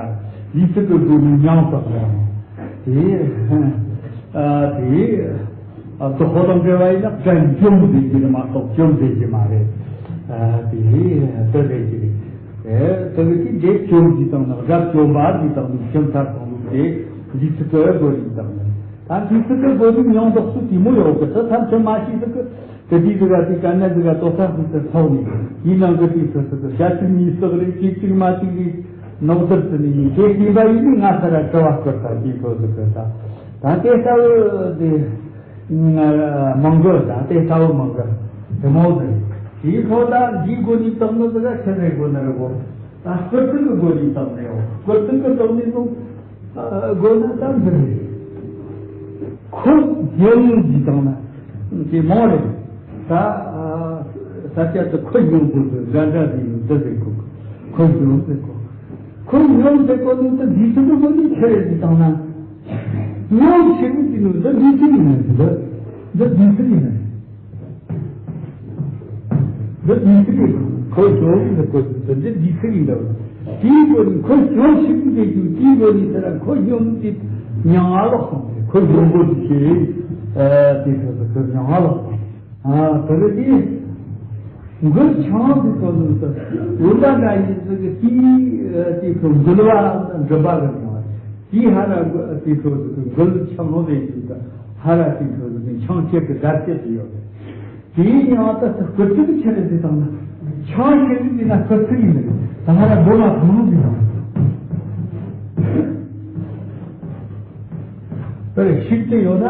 འདི་ཚིག་གི་སྒོ་ནས་མྱིང་བཏགས་ནས་དེ། ཨ། དེ། ཨ། དོ་ཧོ་དང་འབྲེལ་བ་ཡིན་ན་སྐད་འཇོམས་ཟེར་གྱི་རེད་མ་གཏོགས་བཅོམ་ཟེར་གྱི་མ་རེད། ཨ། དེ་དེ་རེད་ཀྱི་རེད། དེ་དེ་གི་དེ་འདྲའི་བཅོམ་གྱི་དང་ནི་སྒྲ་བཅོམ་པ་གི་དང་ནི་ཁྱིམ་ཚར་དང་ནི་དེ་འདི་ཚིག་གི་དགོས་རིགས་དང་ནི། ད་འདི་ཚིག་གི་དགོས་རིགས་མྱང་འདོགས་སུ་དེ་མོ་ཡོད་གི། དེ་ཐམས་ཅད་མ་ཤེས་ཟིག་གི། དེ་དུས་ཟིག་ག་དེ་དཀའ་གནད་ཟིག་ག་ལྟོ་ཚང་ཟིག་ཏུ་ཐོག་ནས་ཡིན་ནང་གི་དུས་སུ་ཟིག་གི་བྱ་ཚིག་གཉིས་བསགས་རེད། གཅིག་གཅིག་མ་གཅིག་རེད། ནོག་དར་ཟིག་ནས་ཡིན། དེ་ཤེས་པ་ཡིན་ནི་ང་ས་ར་དྲི་བ་སྐོར་དང་དེའི་ཐོག་ཟིག་གི་ད་ད་དེ་ལྟ་བུ་དེ་མང་གི། ད་དེ་ལྟ་བུ་མང་གི། དེ་མོ་ཟིག་རེད། དེའི་ཐོག་ད་འདིའི་སྒོ་ནས་བཏང་ནི་ཟིག་ག་ཆི་ཟིག་དགོས་ནི་རེད་གོ། ད་སྐུལ་ཚིག་གི་སྒོ་ནས་བཏང་ནི་ཡོད། སྐུལ་ཚིག་གི་བཏང་ནི་སོང་། ཨ། དགོས་ན་ད་འདི་རེད། ཁོ་ཡོང་གི་དང་ན་དེ་མོ་རེད། ད་ས་སྐྱ་དུ་ཁོ་ཡོང་དགོས་དུས་འདྲ་འདྲ་དེ་ཡོང་འདི་རེད་གོ། ཁོ་ཡོང་ཟེར་གོ། ཁོ་ཡོང་ཟེར་གོ་ནི་ད་འདི་ཚོ་གི་སྒོ་ནས་ཆི་རེད་ཟེར་དང་ན། ཡོང་ཞིག་གི་ནི་འདི་འདི་ཚོ་ཡིན་ན་འདི་འདི་འདི་ཚོ་ཡིན་ན། འདི་འདི་ཚིག་ཡིན། ཁོ་ཞོག་ཡིན་ཟེར་གོ་དུས་འདི་འདི་འདི་ཚིག་ཡིན་འདྲ་བ། དེའི་སྒོ་ནས་ཁོ་ཞོག་ཞིག་ཡིན་ཟེར་རྒྱུ་དེའི་སྒོ་ནས་དེ་ལ་ཁོ་ཡོང་དུས་མྱང་ང་ལོག་སོང་། ཁོ་ཡོང་གོ་དུས་ཤེས། ཨ། དེ་ཁོ་ཁོ་མྱང་ང་ལོག་སོང་། ཨ། དེ་ལ་དེ་མགུལ་འཕྱང་ཟེར་གོ་དུས་སུ་འོན་ད་འདྲ་ཡིན་ཟེར་གི། དེའི་དེ་ཁོ་མགུལ་བ་འགྲིམ་པ་གི་མྱང་བ། དེའི་ཧ་ར་དེ་ཁོ་མགུལ་འཕྱང་ཟེར་གི། ཧ་ར་དེ་ཁོ་འཕྱང་བྱེད་གི་བརྡ་ཆད་དུ་ཡོད། དེའི་ནང་དུ་སྐུལ་ཚིག་ཆི་རེད་ཟེར་དང་ན། འཕྱང་ཞིག་ཟེར་ན་སྐུལ་ཚིག་ཡིན་ནི། ད་ང་ར་མགོ་ལ་ཐང་ཟེར་དང་། དེར་ཞིག་དེ་ཡོད་ན་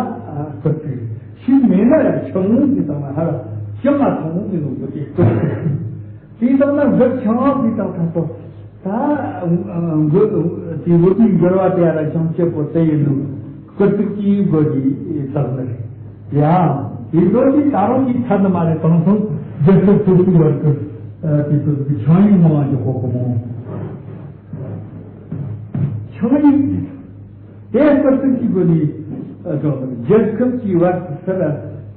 སྐུལ་ཚིག། ཞིག་མེད་ན་ཡང་ཆང་ཟེར་དང་ན། ཧ་ར་ཞིག་ང་ཐང་ཟེར་ནོ་གོ་དེ་སྐུལ་ཚིག། དེ་དང་ན་མགུལ་འཕྱང་ཟེར་དང་ཐ་སོ། ད་མགུལ་དེ་འོ་དེའི་མགུལ་བ་དེ་ཡ་ར་འཕྱང་བྱེད་པོ་དེ་ཡིན་ནོ། སྐུལ་ཚིག་གི་སྒོ་ནས་བཏགས་ནི་རེད། ཡ། དེ་ཚོ་གི་ད་རུང་གི་ཚ་ནི་མ་རེད། དེང་སང་རྒྱལ་ཁབ་སོ་སོའི་བར་གྱི་དེ་ཚོ་གི་ཆང་ཡིག་མང་བ་ཞིག་ཧོ་གི་མོ། ཆང་ཡིག་དེ་སྐུལ་ཚིག་གི་སྒོ་ནས་སྒྲོག་ནི། རྒྱལ་ཁབ་ཀྱི་བར་དུ་སར་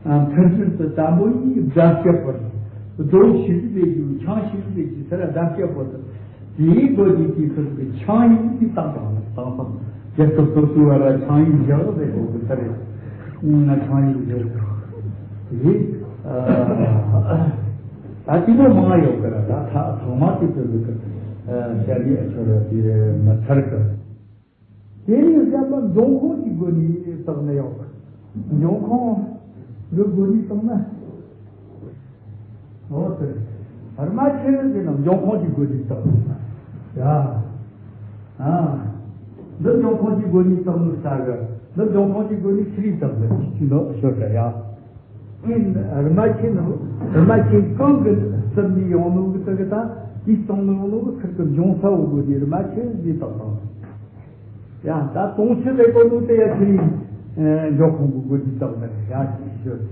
མཐུན་སྒྲིལ་དུ་དམ་པོ་ཡིས་བརྡ་སྐྱབས་པར། རྡོ་ཞིག་ལས་རྒྱུ་ཆང་ཞིག་ལས་རྒྱུ་སར་བརྡ་སྐྱབས་པར་དུ། དེའི་སྒོ་ནས་དེའི་ཁུལ་གྱི་ཆང་ཡིག་དེ་བཏགས་དང་། དེང་སང་རྒྱལ་ཁབ་སོ་སོའི་བར་ལ་ཆང་ཡིག་བཞག་ཟེར་གོ་གི་ས་རེད། ང་ཆང་ཡིག་བཞག་དེ། ཨ། ད་དེ་མོ་མང་ཡོད་གི་ར། ད་ད་ཚང་མ་དེ་ཚོ་ལུག་གི་ཤར་ཡས་ཆོར་ར་དེ་མི་ཚར་གི། དེ་ནས་བཤད་པ་འབྱུང་ཁུངས་ཀྱི་སྒོ་ནས་བཏགས་ནི་ཡོད་གི། འབྱུང་ཁུངས་ཀྱི་སྒོ་ནས་བཏགས་ན། འོ་དེ་རེད། རྨ་ཆེན་ཟེར་ན་འབྱུང་ཁུངས་ཀྱི་སྒོ་ནས་བཏགས་ཡ། ཨ། འདི་འབྱུང་ཁུངས་ཀྱི་སྒོ་ནས་བཏགས་ནི་ས་གི། འདི་འབྱུང་ཁུངས་ཀྱི་སྒོ་ནས་ཆི་རིགས་བཏགས་ནི་ཅི་འདོད་ཤོད་དྲ་ཡ། རྨ་ཆེན་ནི་རྨ་ཆེན་གང་གི་རྩིབས་ནས་ཡོང་ནོ་གི་དེ་གི་ད་དེའི་སྟེང་ནས་ཡོང་ནོ་གི་ཁིར་གི་འབྱུང་ས་བོ་སྒོ་ནས་རྨ་ཆེན་ཟེར་བཏགས་དང་། ཡ། ད་དུང་ཆུ་ལས་གོ་ནོ་དེ་ཡ་ཆི་རིགས་འབྱུང་ཁུངས་ཀྱི་སྒོ་ནས་བཏགས་ནི་ཡ་ཅིག་ཤོད།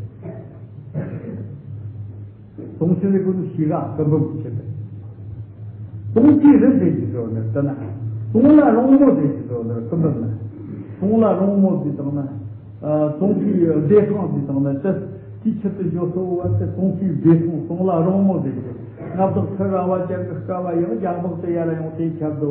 དུང་ཆུ་ལས་གོ་ནོ་ཤི་ག་སྐུ་འབུམ་གྱི་ཆུ་དེ། དུང་གི་རི་ཟེར་གྱི་ཟེར་ནི་དེ་ན། དུང་ལ་རོང་མོ་ཟེར་གྱི་ཟེར་ནི་སྐུ་འབུམ་ན། དུང་ལ་རོང་མོ་ཟེར་དང་ན། ཨ། དུང་གི་བདེ་ཐང་ཟེར་དང་ན། དེ་དེའི་ཆེད་དུ་བཞོ་སོ་བ་དེ་དུང་གི་བདེ་ཐང་། དུང་ལ་རོང་མོ་ཟེར་གྱི། མངའ་བདག་ཁྲི་རལ་པ་ཅན་གྱི་སྐལ་བ་ཡང་རྒྱ་འབག་དེ་ཡ་ར་ཡོང་དེ་ཁྱབ་དོ།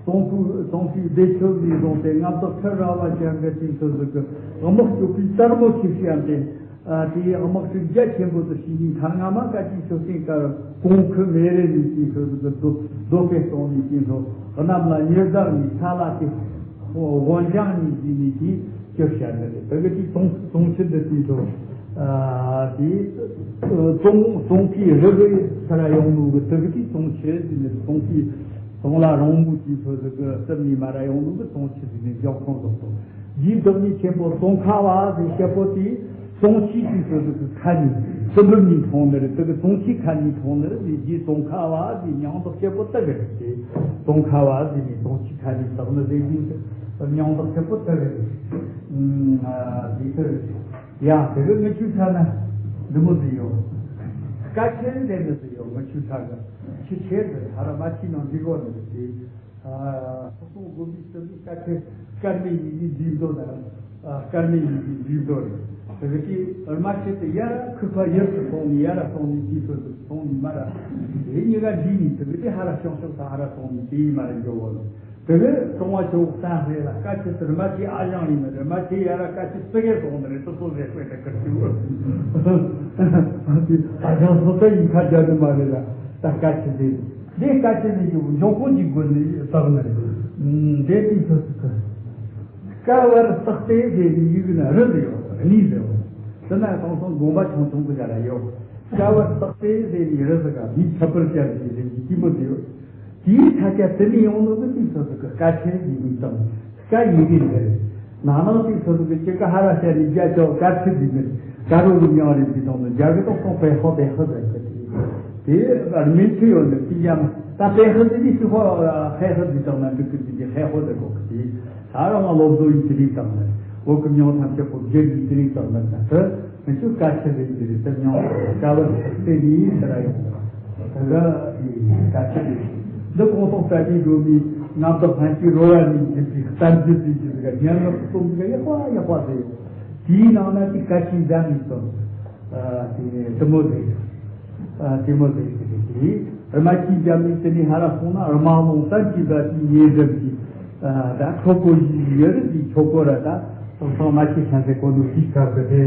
དུང་གི་དུང་གི་བདེ་ཆོས་ལས་བཟུང་སྟེ་མངའ་བདག་ཁྲི་རལ་པ་ཅན་གྱི་དེའི་ཚོ་ཟིག་གི་དམག་སྐྱོབ་པའི་དར་མོ་ཆེ་ཤོས་ཡང་དེ། ཨ། དེའི་དམག་འཁྲུག་རྒྱ་ཆེན་པོ་དུ་བྱས་ནས་མཐའ་སྔ་མ་བཀའ་བརྒྱུད་ཆོས་སེང་དཀར་གོང་ཁུ་མེ་རི་ནས་དེའི་ཁྲོད་དུ་རྡོ་རྡོ་སྐས་གཏོང་ནས་དེའི་ཁྲོད་གནམ་ལ་ཉི་ཟླ་ནས་ས་ལ་དེ་དབོན་ཞང་ནས་བཟོས་ནས་དེའི་སྐྱོབ་བྱ་ནི་རེད། དེ་གི་དེའི་དུང་དུང་ཆུ་འདི་དེའི་ཁྲོད། ཨ། དེའི་དུང་དུང་གི་རི་གི་ས་ར་ཡོང་ནོ་གི་དེ་གི་དེའི་དུང་ཆུ་ཟེར་ནི་རེད། དུང་གི་དུང་ལ་རོང་མོ་དེའི་ཁྲོད་དུ་གི་རྩིབས་ནས་མ་ར་ཡོང་ནོ་གི་དུང་ཆུ་ཟེར་ནས་འཇོག་ཁོང་ཟོག་ཏུ་རྗེ་བདག་ཉིད་ཆེན་པོ་ཙོང་ཁ་པ་ཟེར་བཤད་པོ་དེའི། ཙོང་ཆུའི་དུས་སུ་དེ་ཁ་ནས་སྐུ་འབུམ་ནས་མཐོང་ནི་རེད། དེ་གི་ཙོང་ཆུའི་ཁ་ནས་མཐོང་ནི་རེད། དེ་རྗེ་ཙོང་ཁ་པ་དེ་མྱང་འདས་བྱེད་པོ་དེ་གི་རེད། དེ་ཙོང་ཁ་པ་ཟེར་ནས་ཙོང་ཆུའི་ཁ་ནས་བཏགས་ནི་རེད། དེ་མྱང་འདས་བྱེད་པོ་དེ་གི་རེད། ཨ། དེ་དེ་རེད། ཡ། དེ་གི་ངི་ཆོའི་ཁྲ་ན་འདི་མོ་ཟིག་ཡོད། སྐད་ཆེན་ལྡན་ནི་ཟིག་ཡོད། ངི་ཆོའི་ཁྲ་གི་ཆུ་ཆེ་ཟིག་ཧ་ར་མ་ཆུའི་ནང་འདི་གོ་ནི་རེད། དེ། ཨ། སོག་པོ་དགོན་པའི་རྩིབས་ནས་སྐར་ཆེན་སྐར་མའི་ཡི་གེ་འདིའི་མདོ་ན། ཨ། སྐར་མའི་ཡི་གེ་འདིའི་མདོ་རེད། དེ་གི་དེ་རྨ་ཆེན་དེ་ཡར་ཁུག་པ་ཡར་དུ་སོང་ནས་ཡར་ར་སོང་ནས་དེའི་ཁྲོད་དུ་སོང་ནས་མར་ར། དེ་གཉིས་ཀ་འདྲིས་ནས་དེ་གི་དེ་ཧ་ར་ཤོག་ཤོག་ས་ཧ་ར་སོང་ནས་དེའི་མར་ར་འགྲོ་བ་རེད། དེ་ནས་ཀྲུང་ཧྭ་ཆོས་གོས་གསར་སྤེལ་ལ་སྐད་ཆ་དེ་རི་མ་ཆེ་ཨ་ཞང་རེད་མ་རི་མ་ཆེ་ཡ་ར་སྐད་ཆ་སི་གེ་སོང་ནི་རེད། ཏུ་སོ་རེད་པས་དེ་ཁར་ཅིག་ཨ་ཞང་སོ་སོ་ཡིན་ཁ་རྒྱ་དུ་མ་རེད་ལ། ད་སྐད་ཆ་དེ་འདི་སྐད་ཆ་ནི་ཡོད་འབྱུང་ཁུངས་ཀྱི་སྒོ་ནས་བཏགས་ནི་རེད། འདས་པའི་ཚུལ་དུ་སྐལ་བར་བཏགས་ཏེ་ཟེར་ནས་ཡིག་ན་རི་ཟེར་ཡོད་གནས་ཟེར་ཡོད། དེ་ན་དེང་སང་དགོན་པ་ཆུང་ཆུང་གི་ཡ་ར་ཡོད། སྐལ་བར་བཏགས་ཏེ་ཟེར་ནས་རི་ཟེར་ག་མིའི་ཁྱད་པར་ཅན་གྱི་རི་གི་སྐྱེས་བུ་ཟེར་ཡོད། དེའི་ས་ཆ་དེ་ནས་ཡོང་ནོ་ནི་དེའི་སོ་སོ་གི་སྐད་ཆ་ཡིན་མིན་དང་སྐད་ཡིན་གྱི་འདིར། ན་ནིང་དེའི་སོ་སོ་གི་ཅི་ག་ཧ་ར་ཤ་རི་རྒྱ་ཅོག་སྐད་ཆ་འདི་མིན་ད་རུང་རུ་མྱང་རེ་འདི་དང་ནི་རྒྱ་གི་ཏོག་ཏོག་པའི་ཧོ་པའི་ཧོ་ཟེར་གི་དེ། དེ་རྨིན་ཆུ་ཡོད་ནི་དེ་ཡང་ད་པའི་ཧོ་འདི་ནི་ཤི་ཧོ་ཧའི་ཧོ་འདི་དང་ན་འདི་གི་འདི་གི་ཧའི་ཧོ་ཟེར་གོ་གི་དེ། ད་རང་ང་སློབ་གསོ་ཡིན་དེ་རིགས་དང་ནི་བོད་གི་མྱང་ཐམས་ཅད་པོ་རྒྱུ་ཡིན་དེ་རིགས་དང་ནི་ད་དེ། ཁྱོད་སྐད་ཆ་རེད་འདི་རེད་དེ་མྱོང་། སྐལ་བ་དེ་ནི་ཟེར་ཡོང་། ད་ག་ཡི་སྐད་ཆ་རེད། འདི་ཁོང་ཚོ་ས་ཆའི་སྒྲོན་མེ་མངའ་བདག་ལྷན་སྐྱེས་རོལ་བ་ནས་བརྒྱུད་པའི་གཏམ་རྒྱུད་ཟེར་རྒྱུ་ཟིག་ག་སྙན་ངག་གི་རྩོམ་ཟིག་ག་ཡག་པ་ཡག་པ་ཟིག་ཡོད། དེའི་ནང་ན་དེ་སྐད་ཆའི་འཇམ་ནས་སོང་། དེ་དེ་མོ་ཟིག་དེ་མོ་ཟིག་ཟིག་གི་དེ་རྨ་ཆུའི་འཇམ་ནས་དེ་ནས་ཧ་ར་སོང་ན་རྨ་ཀླུང་བཙན་གྱི་བར་དུ་ཉེ་འགྲམ་གྱི། ད་ཁྱོ་གོ་ཡི་ཡོད་རེད། དེ་ཁྱོ་གོ་ར་ད་སོང་སོང་མ་ཤེས་ཤ་ཟེར་གོ་ནོ་དེའི་སྐབས་སུ་དེ་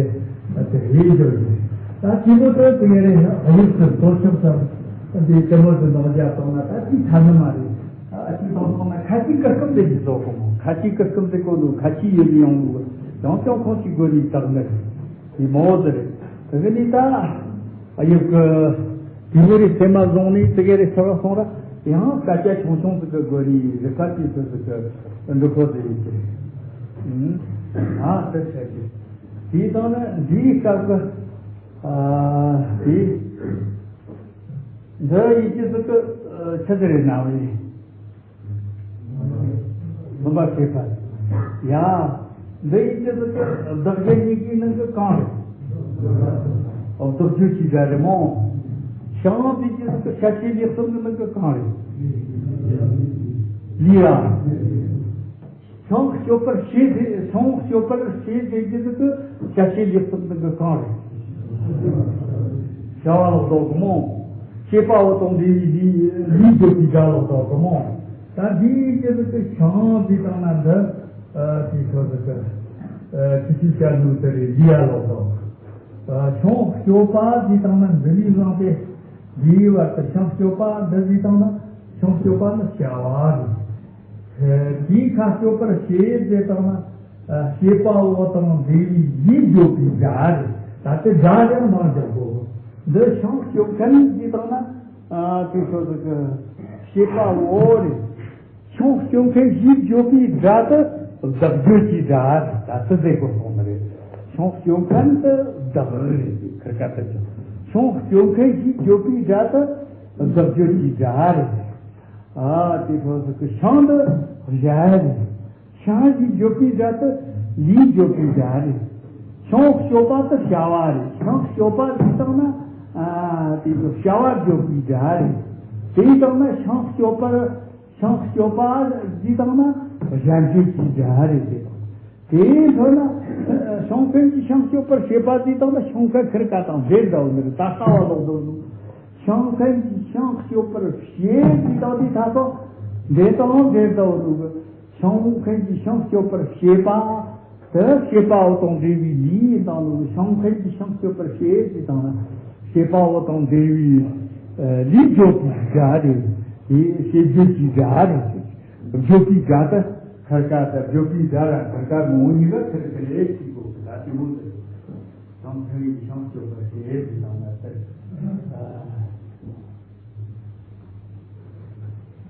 དེ་ལས་འབྱོར་ཡོད། ད་དེ་མོ་ད་དེ་ཡ་རེད། ཨ་ཡུག་སུ་དོ་ཆོག་ཙམ་དེ་དེ་མོ་དུ་ནོར་རྒྱ་གཏོང་ན་ད་དེ་ཐ་ན་མ་རེད། ཨ་ཅི་དང་སོང་ན་ཁ་ཅིག་གི་སྐུམ་དེ་ཡི་ཟོ་གོ་མོ། ཁ་ཅིག་གི་སྐུམ་དེ་གོ་ནོ་ཁ་ཅིག་ཡོད་ནི་ཡོང་ནོ་ཡང་ཀྱང་ཁོང་ཅིག་གོ་ནི་དག་ནི་རེད། དེ་མོ་དེ་རེད། དེ་གི་ནི་ད་ཨ་ཡུག་གི་དེ་མོ་རེ་སེམས་མ་བཟུང་ནས་དེ་ག་རེ་ཚོར་བ་སོང་ར། ཡང་སྐད་ཆ་ཆུང་ཆུང་ཟིག་གི་སྒོ་ནས་རི་ཁ་ཅིག་ཏུ་ཟིག་གི་འགྲོ་ཁོ་ཟིག་ཡིན་གྱི་རེད། ཨ་དེ་ཟེར་གི། དེའི་སྟེང་ན་འདིའི་སྐབས་ཀྱི་ཨ་དེ་འདི་ཡིན་གྱི་ཟིག་གི་ཆི་ཟིག་རེད་ན་བས། བུམ་པ་ཞེས་པ། ཡ། འདི་ཡི་སྤྱི་ཚོགས་ཀྱི་བདག་གཞན་གཉིས་ཀའི་ནང་གི་གང་རེད། བདག་རྒྱུད་ཀྱི་སྒྲ་རེད་མོ། ཤིང་དེ་སྤྱི་ཚོགས་ཀྱི་ཤ་ཤེད་ལས་གསུམ་གྱི་ནང་གི་གང་རེད། ལུས་ལ། ཤིང་སྐྱོབ་པར་བྱེད་དེ་ཤིང་སྐྱོབ་པར་བྱེད་དེ་སྤྱི་ཚོགས་ཀྱི་ཤ་ཤེད་ལས་གསུམ་གྱི་ནང་གི་གང་རེད། བྱ་བ་ལོག་ལྡོག་གི་མོ། བྱེད་པ་བོ་དང་འབྲེལ་བའི་ལུས་ལུས་སྐྱོབ་པའི་སྒྲ་ལོག་ལྡོག་གི་མོ། ད་འདིའི་རྒྱུ་ཟིག་གི་ཤིང་འདི་དང་ན་འདི། དེའི་ཁྲོད་དུ་ཆུ་ཆུ་བྱ་ལུག་དེ་རེད། ལུས་ཡ་ལོག་དང་། ཤིང་སྐྱོབ་པ་འདི་དང་ན་འདི་ནི་བཟང་སྟེ། འདིའི་བར་དུ་ཤིང་སྐྱོབ་པ་འདི་འདི་དང་ན་ཤིང་སྐྱོབ་པ་ནི་བྱ་བ་རེད། དེའི་ཁ་སྐྱོབ་པར་བྱེད་འདི་དང་ན་བྱེད་པ་བོ་དང་འབྲེལ་བའི་ལུས་སྐྱོབ་པའི་སྒྲ་རེད། ད་དེ་སྒྲ་ཡང་མང་རྒྱག་དགོས། འདི་ཤིང་སྐྱོབ་མཁན་འདི་དང་ན་དེའི་ཁྲོད་དུ་བྱེད་པ་བོ་རེད། ཤིང་སྐྱོབ་མཁན་ཞེས་བརྗོད་པའི་སྒྲ་དེ་བདག་བརྗོད་ཀྱི་སྒྲ་ད་ཚིག་ཟེར་དགོས་སོང་ནི་རེད། ཤིང་སྐྱོབ་མཁན་དེ་བདག་རེད། ཁིར་ཀ་དེ་ཀྱང་ཤིང་སྐྱོབ་མཁན་ཞེས་བརྗོད་པའི་སྒྲ་དེ་བདག་བརྗོད་ཀྱི་སྒྲ་རེད། ཨ་དེའི་ཁྲོད་དུ་ཤིང་དེ་གཞན་རེད། ཤིང་ཞེས་བརྗོད་པའི་སྒྲ་དེ་ལུས་བརྗོད་པའི་སྒྲ་རེད། ཤིང་སྐྱོབ་པ་དེ་བྱ་བ་རེད། ཤིང་སྐྱོབ་པ་ཞེས་བཏང་ན་ཨ་དེའི་བྱ་བ་བརྗོད་པའི་སྒྲ་རེད། དེ་ཡིན་བཏང་ན་ཤིང་སྐྱོབ་པར། ཤིང་སྐྱོབ་པ་ཟེར་བཏང་ན་གཞན་བརྗོད་ཀྱི་སྒྲ་རེད་དེ། དེའི་མཐོ་ན་ཤིང་མཁན་གྱིས་ཤིང་སྐྱོབ་པར་བྱེད་པ་ཟེར་བཏང་ན་ཤིང་མཁན་ཁིར་ཀ་དང་འབྲེལ་འདྲ་བོ་མི་རེད། ད་ལྟ་བ་ལོག་འདུག་ཟུག་ཤིང་མཁན་གྱིས་ཤིང་སྐྱོབ་པར་བྱེད་ཟེར་བཏང་དུས་ད་ལྟ་འདྲེ་དང་འབྲེལ་འདྲ་བོ་འདུག་ཤིང་མཁན་གྱིས་ཤིང་སྐྱོབ་པར་བྱེད་པ། དེ་བྱེད་པ་བོ་དང་འབྲེལ་བའི་ལུས་ཡིན་དང་ལུགས་ཤིང་མཁན་གྱིས་ཤིང་སྐྱོབ་པར་བྱེད་ཅེས་དང་ན། བྱེད་པ་བོ་དང་འབྲེལ་བའི་ལུས་བརྗོད་པའི་སྒྲ་རེད། དེ་བྱེད་བརྗོད་ཀྱི་སྒྲ་རེད། བརྗོད་པའི་སྒྲ་དེ་ཁར་ཀ་དང་བརྗོད་པའི་སྒྲ་ལ་ཁར་ཀ་ངོ་བོ་ཉིད་ལ་ཁར་ཁར་ཨེ་ཅིག་གོ་ད་དེ་མོ་དེ་ཤིང་མཁན་གྱིས་ཤིང་སྐྱོབ་པར་བྱེད་ཅེས་དང་ན་དེ།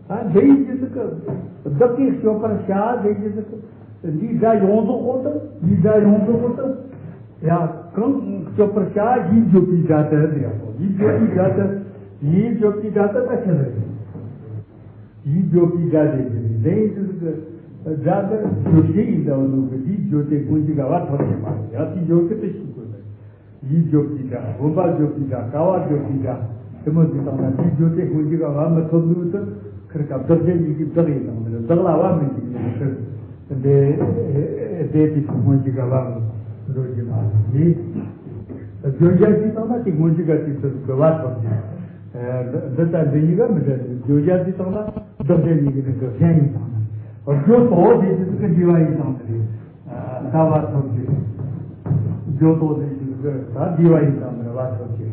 ད་འདི་ཡི་རྒྱུ་ཟིག་གི་བདག་གིས་སྐྱོབ་པར་བྱ། འདི་ཡི་རྒྱུ་ཟིག་གི་འདིའི་སྒྲ་ཡོངས་རྫོགས་འོ་དང་འདིའི་སྒྲ་ཡོངས་རྫོགས་འོ་དང་། ཡ་གང་སྐྱོབ་པར་བྱ་ཡིས་བརྗོད་པའི་སྒྲ་དེ་འདི་ཡག་པོ་ཡིས་བརྗོད་པའི་སྒྲ་དེ་ཡིས་བརྗོད་པའི་སྒྲ་དེ་ད་ཆི་ཟིག་རེད། ཡིས་བརྗོད་པའི་སྒྲ་དེ་འདི་རེད། འདི་ཡི་རྒྱུ་ཟིག་གི་སྒྲ་དེ་བརྗོད་བྱེད་ཡིན་འདྲ་བོ་ནོ་གི་འདིས་བརྗོད་དེ་ཀུན་གཞི་ག་བ་ཐོབ་ཀྱི་མ་རེད། ཡ་དེ་ཡོད་གི་དེ་ཤེས་དགོས་ནི། ཡིས་བརྗོད་པའི་སྒྲ། བུམ་པ་བརྗོད་པའི་སྒྲ། ཀ་བ་བརྗོད་པའི་སྒྲ། དེ་མོ་ཟིག་བཏང་ན་དེའི་བརྗོད་དེ་སྔོན་གྱི་ག་བ་མི་ཐོབ་འདུག་ཏུ་ཁིར་ཀ་བདག་གཞན་གཉིས་ཀྱི་བདག་ཡིན་དང་མིན་བདག་ལ་བ་མི་འཇིག་ནི་ཁིར་དེ་དེ་དེ་སྔོན་གྱི་ག་བ་འགྲོ་རྒྱུ་མ་རེད། བརྗོད་བྱ་ཟིག་བཏང་ན་དེ་སྔོན་གྱི་ག་དེ་ཚོ་གི་བ་ཐོབ་ཀྱི། འདི་ལྟ་འདི་གཉིས་ཀ་མི་འདྲ་ནི་བརྗོད་བྱ་ཟིག་བཏང་ན་བདག་གཞན་གཉིས་ཀྱི་ནི་གི་གཞན་ཡིན་དང་ན། བརྗོད་དོ་དེ་ཅི་ཟིག་གི་འདི་བ་ཡིན་དང་དེ་རེད། ད་བ་ཐོབ་ཀྱི། བརྗོད་དོ་དེ་ཅི་ཟིག་གི་ད་འདི་བ་ཡིན་དང་དེ་རེད། བ་ཐོབ་ཀྱི།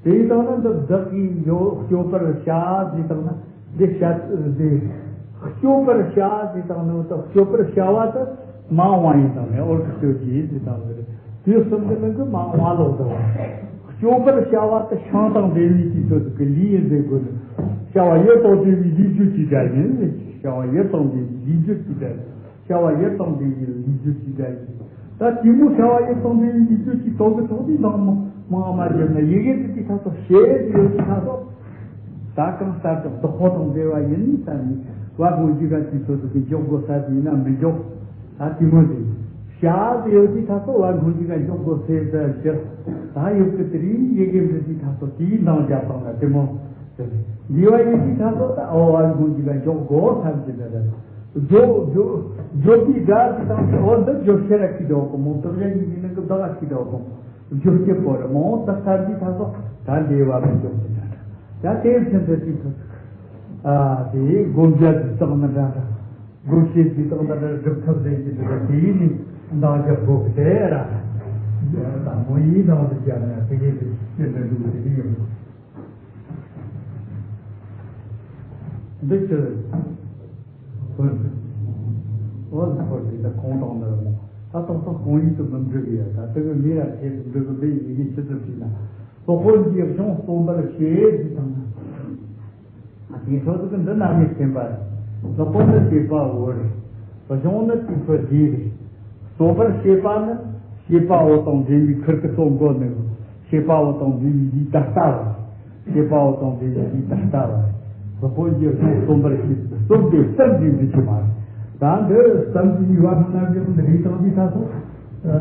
དེ་ཡིན་དང་ན་འདི་བདག་གིས་འགྱོ་སྐྱོབ་པར་བྱ་ཟེར་དང་ན་འདི་བྱ་འདི་སྐྱོབ་པར་བྱ་ཟེར་དང་ནི་ད་སྐྱོབ་པར་བྱ་བ་དེ་མ་འོངས་པ་ཡིན་དང་ནི་འོར་གི་སྐྱོབ་ཀྱི་ཟེར་དང་ཟེར། དུས་གསུམ་གྱི་ནང་གི་མ་འོངས་པ་ལོག་ཟེར་བ། སྐྱོབ་པར་བྱ་བ་དེ་ཤིང་དང་འབྲེལ་བའི་དུས་ཚོད་ཀྱི་ལུས་ཡིན་ཟེར་དགོས་ནི། བྱ་བ་ཡུལ་དང་འབྲེལ་བའི་ལུས་སྦྱོར་གྱི་སྒྲ་ཡིན། བྱ་བ་ཡུལ་དང་འབྲེལ་བའི་ལུས་སྦྱོར་གྱི་སྒྲ་ཡིན། བྱ་བ་ཡུལ་དང་འབྲེལ་བའི་ལུས་སྦྱོར་གྱི་སྒྲ་ཡིན། ད་དེ་མོ་བྱ་བ་ཡུལ་དང་འབྲེལ་བའི་ལུས་སྦྱོར་གྱི་ཐོག་གི་ཐོག་ཏུ་འདང་མ་མ་མ་བརྒྱབ་ན་ཡི་གེ་དེ་དེ་ཐག་ཐོག་ཤེས་ཡོད་དེ་ཐག་ཐོག་ད་གང་ལྟར་ཀྱང་བདག་པོ་དང་འབྲེལ་བ་ཡིན་བསམ་ནས་བ་སྔོན་གྱི་ག་དུས་ཚོད་དུ་གི་འཇོག་དགོས་ས་དེ་ཡིན་ན་མི་འཇོག་ད་དེ་མོ་ཟིག་བྱ་དེ་ཡོད་དེ་ཐག་ཐོག་བ་སྔོན་གྱི་ག་འཇོག་དགོས་ཟེར་ཟེར་ཟེར་ད་ཡོད་གི་དེ་རིང་ཡི་གེ་འབྲི་དུས་ཐག་ཐོག་དེའི་འདང་རྒྱབ་སྟངས་ལ་དེ་མོ་ཟེར། འདི་བ་ཡིན་དུས་ཐག་ཐོག་ད་ཨོ་བ་སྔོན་གྱི་ག་འཇོག་དགོས་བསམ་གྱི་འདི་རེད། བརྗོད་བརྗོད་བརྗོད་པའི་སྒྲ་དེ་དང་ཨོ་འདི་བརྗོད་བྱེད་ལ་ཁྱི་འདྲ་བ་གོ་མོ་དོར་ཡ་ཡིན་ནི་གི་བདག་ལ་ཁྱི་འདྲ་བ་གོ་མོ། བརྗོད་བྱེད་པོ་རེད་མོ། ད་ས་འདི་ཐག་ཐོག་ད་འདི་བ་མི་འཇོག་གི་འདྲ་འདྲ། ད་དེ་བཞིན་དུ་དུས་ཚོད་ཨ་དེ་སྒོམ་རྒྱག་གི་རྟགས་ནི་འདྲ་འདྲ། སྒོམ་བྱེད་ཀྱི་རྟགས་འདྲ་འདྲ་སྒྲུབ་ཐབས་ཟེར་གྱི་འདྲ་འདྲ་དེ་ཡིན་ནི་འདང་རྒྱག་དགོས་གི་དེ་ར། དང་མོ་ཡིན་འདང་དུ་བརྒྱབ་ན་དེ་གའི་དེ་ཅི་འདྲ་འདུག་དེ་གི་ཡོད། འདི་ཕྱིར་ཁོ་ལ་ཁོ་དེ་ད་ཁོང་དང་འདྲ་མོ། ད་ཏོག་ཏོག་ཁོང་ཡིག་ཏུ་མི་འབྲི་གི་ཡ། ད་དེ་གི་ལས་ལ་ཁྱེད་དུ་འབྲི་གི་འདི་ཡིན་གི་ཕྱི་དུ་བྲིས་ན། སློབ་དཔོན་གྱིས་གཞུང་རྩོམ་པར་བྱེད་ཟེར་དང་། དེའི་འཕྲོ་དུ་གི་འདི་རྣམ་དབྱེ་བསྟན་པ་རེད། སློབ་དཔོན་ནི་བྱེད་པ་པོ་རེད། གཞུང་ནི་དེའི་འཕྲོ་རྗེས་རེད། རྩོམ་པར་བྱེད་པ་ནི་བྱེད་པ་པོ་དང་འབྲེལ་བའི་ཁུར་གི་རྩོམ་དགོས་ནི། བྱེད་པ་པོ་དང་འབྲེལ་བའི་ལུས་ད་ལྟ་བ་རེད། བྱེད་པ་པོ་དང་འབྲེལ་བའི་ལུས་ད་ལྟ་བ་རེད། སློབ་དཔོན་གྱིས་གཞུང་རྩོམ་པར་བྱེད་པའི་རྩོམ་དེ་བརྩམས་ཏེ་འབྲི་རྒྱུ་མ་རེད། ད་འདི་བརྩམས་ཏེ་ཡུལ་བ་སྣ་འགྲེལ་འདི་རིགས་དང་འདི་ད་སོང་། ཨ་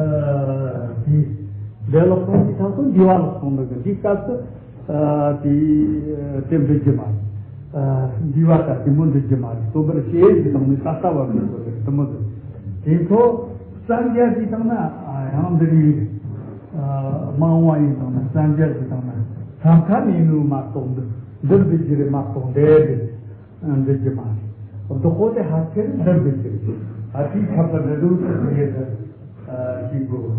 དེ་འདི་ལོག་སོང་འདི་ད་སོང་འདི་བ་ལོག་སོང་འདི་གི་འདི་སྐབས་སུ། ཨ་དེ་དེ་འབྲི་རྒྱུ་མ་རེད། ཨ་འདི་བ་ད་དེ་མོ་འབྲི་རྒྱུ་མ་རེད། རྩོམ་པར་བྱེད་ཀྱི་དང་ནི་ད་ལྟ་བ་འབྲི་དགོས་རེད། དེ་མོ་དེ་དེ་ཚོ་བསམ་རྒྱ་ཞིག་བཏང་ན་ཨ་ཡང་འདི་རེད། ཨ་མ་འོངས་པ་ཡིན་བཏང་ན་བསམ་རྒྱ་ཞིག་བཏང་ན་ཐམ་ཐམ་ཡིན་ནོ་མ་གཏོགས་འདི་འདི་འབྲི་རྒྱུ་རེད་མ་གཏོགས་འདི་རེད། འབྲི་རྒྱུ་མ་རེད། བདག་པོ་དེ་ཧ་ཆེར་འདི་འབྲི་རྒྱུ་རེད། ཨ་དེའི་ཁྱབ་པ་འདྲ་འདུག་ཟེར་ཡས་ཟེར་ཨ་ཞིག་དགོས།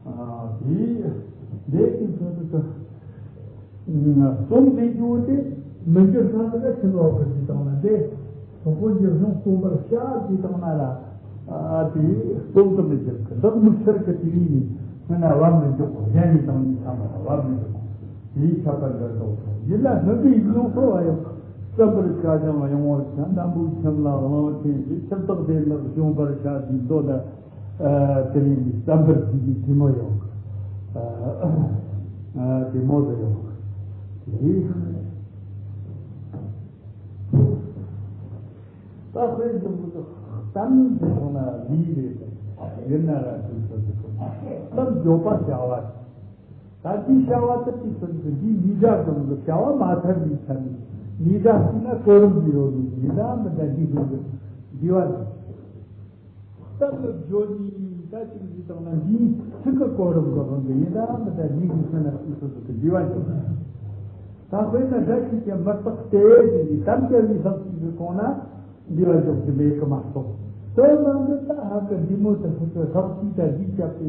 ཨ་དེའི་འདས་ཀྱི་འཕྲོ་དུ་རྩོམ་འབྲི་རྒྱུ་དེ་མི་འགྱུར་ས་དུ་ལ་ཕྱིན་འོག་གི་ཅི་བཏང་ན་འདི་སོག་པོ་འགྱུར་གཞུང་རྩོམ་པར་བྱ་ཅི་བཏང་ན་ལ་ཨ་དེ་རྩོམ་དུ་མི་འགྱུར་གི། བདག་མིག་ཤར་གི་དེ་ཡིན་ནི་སྔོན་ན་བབ་མི་འཇོག་གོ། གཞན་ཡིན་དང་ནི་ཚང་མ་ལ་བབ་མི་འཇོག་གོ། དེའི་ཁྱབ་པ་འདྲ་དོ། ཡིན་ལ་སྣོད་པའི་ཡིག་ལུགས་སོགས་ལ་ཡང་བསམ་པར་བྱ་ཞིང་ཡོང་བར་བྱ། འདམ་བུའི་ཁྱིམ་ལ་གླང་ཆེན་གྱི། ཁྱིམ་བདག་དེ་ལ་བྱུང་བར་བྱ་ཞིང་འདོད་ལ། ཨ་དེ་རིང་གི་བསམ་པར་བྱེད་ཀྱི་དེ་མོ་ཡོད། ཨ་དེ་མོ་དེ་ཡོད། དེ་ད་དཔེ་འཇོག་གི་འདུག། གཏམ་ཟེར་སོང་ན་ལུས་རེད། ཡིན་ན་ར་དུས་ཚོད་དུ་གཏམ་བརྗོད་པར་བྱ་བ། ད་འདིའི་བྱ་བ་དེ་དུས་ཚོད་དུ་འདིའི་ལུས་སྒྲ་གང་གི་བྱ་བ་མ་ཐར་བའི་ཚད་ནས་ལུས་སྒྲ་ཟེར་ན་གོ་རིམ་གྱི་ཡོད་ནི་ཡིན་ན་མི་འདྲ་འདི་ཚོ་གི་འདི་བ་ནི། གཏམ་ལ་བརྗོད་ནི་ད་ཅིག་ཟིག་དང་ན་འདིའི་ཚིག་གི་གོ་རིམ་གི་དབང་གིས་ཡིན་ན་མི་འདྲ་འདི་གི་ཚེ་ན་དུས་ཚོད་དུ་འདི་བ་ཡིན། ད་དཔེར་ན་སྒྲ་ཆོས་ཅན་མི་རྟག་སྟེ་ཟེར་ནས་གཏམ་བྱ་བའི་ལྷག་ཅིག་གི་གོང་ན་འདི་བ་འཇོག་གི་མེད་གི་མ་གཏོགས། དོན་དམ་དུ་ད་ཧ་གི་འདི་མོ་དུ་ཧུ་གི་ལྷག་ཅིག་ད་འདི་བྱ་སྟེ།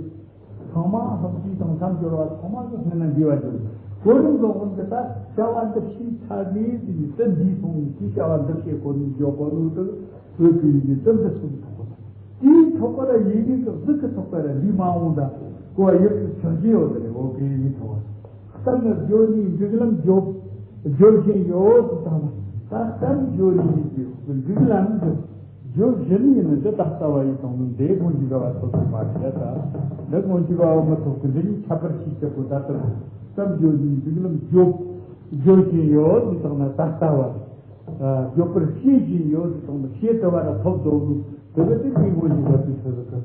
ཚང་མ་ལྷག་ཅིག་དང་མཚམས་སྦྱོར་བ་ཚང་མ་གི་སྔོན་ན་འདི་བ་འཇོག་གོ་རིམ་གི་དབང་གིས་ད་བྱ་བ་འདི་ཕྱིའི་ཚར་ནས་ཟེར་ནས་དུ་འདི་སོང་ནས་དེའི་བྱ་བ་འདི་བྱེད་གོ་ནས་འཇོག་གོ་ནོ་དུ། བོད་ཀྱི་ཡི་གེ་ཙམ་དུ་གསུངས་ཐོག་པ་དང་། དེའི་ཐོག་པ་ལ་ཡི་གེ་གི་གཟུགས་ཀྱི་ཐོག་པ་ལ་འདི་མ་འོངས་ད་གོ་བ་ཡོད་ཀྱི་ཆགས་ཀྱི་ཡོད་དེ་རེད། བོད་ཀྱི་ཡི་གེའི་ཐོག་པ་གཏམ་ནི་བརྗོད་ནས་འབྲིག་ལམ་བརྗོད་བརྗོད་བཞིན་ཡོད་དུ་བཏང་བ། ད་གཏམ་བརྗོད་ནས་འབྲིག་ལམ་བརྗོད་བཞིན་ཡིན་ནི་འདི་ད་ལྟ་བ་ཡི་དང་ནི་འདས་སྔོན་གྱི་དགའ་བ་ཐོབ་ཀྱི་མ་རེད། ད་འདི་སྔོན་གྱི་དགའ་བ་མི་ཐོབ་ཀྱི་འདི་གཉིས་ཁྱད་པར་ཤེས་ཀྱི་གོ། ད་ལྟ་གཏམ་བརྗོད་ནས་འབྲིག་ལམ་བརྗོད་བརྗོད་བཞིན་ཡོད་དུ་བཏང་ན་ད་ལྟ་བ། ཨ་མགྱོགས་པར་བཤད་བཞིན་ཡོད་དེ་དང་བཤད་དུ་བ་ལ་ཐོབ་འདུག་ནི་དེ་ག་དེ་མི་ངོ་ཡིན་པ་དེ་ཚོ་ཟིག་གི་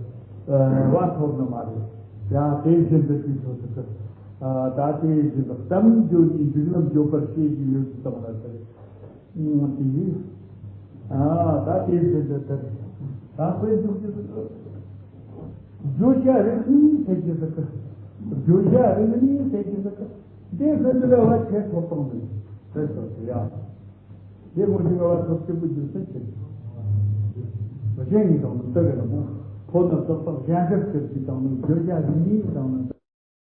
ཨ་བ་ཐོབ་ནི་མ་རེད། ཡང་དེ་བཞིན་དུ་དེ་ཚོ་ཟིག་གི་ཨ་ད་དེ་བཞིན་དུ་གཏམ་བརྗོད་ཀྱི་འབྲིག་ལམ་མགྱོགས་པར་བཤད་བཞིན་ཡོད་དེ་དང་ལ་ཟེར། ཨ་དེ་ཡིན། ཨ་ད་དེ་བཞིན་དུ་དེ་ད་དཔེ་འཇོག་རྒྱུ་ཟིག་གི་བརྗོད་བྱ་རིག་གནས་ཟེར་རྒྱུ་ཟིག་གི་བརྗོད་བྱ་རིག་གནས་ཟེར་རྒྱུ་ཟིག་གི་འདི་ཧུ་དུ་ལ་བ་ཁྱེད་ཐོབ་བཏང་ནས་ཟེར་ཟེར་ཡ། དེ་མོ་ཞིག་ལ་བ་ཐོབ་སྐྱེ་བོ་རྒྱུ་སེམས་ཆེ། གཞན་ཡིན་དང་ནི་དེ་གི་ལ་མོ། ཕོ་ནི་བཙག་བཙག་གཞན་སྒར་སྒར་གྱི་དང་ནི་བསྒྱུར་རྒྱ་གི་ནི་དང་ནི།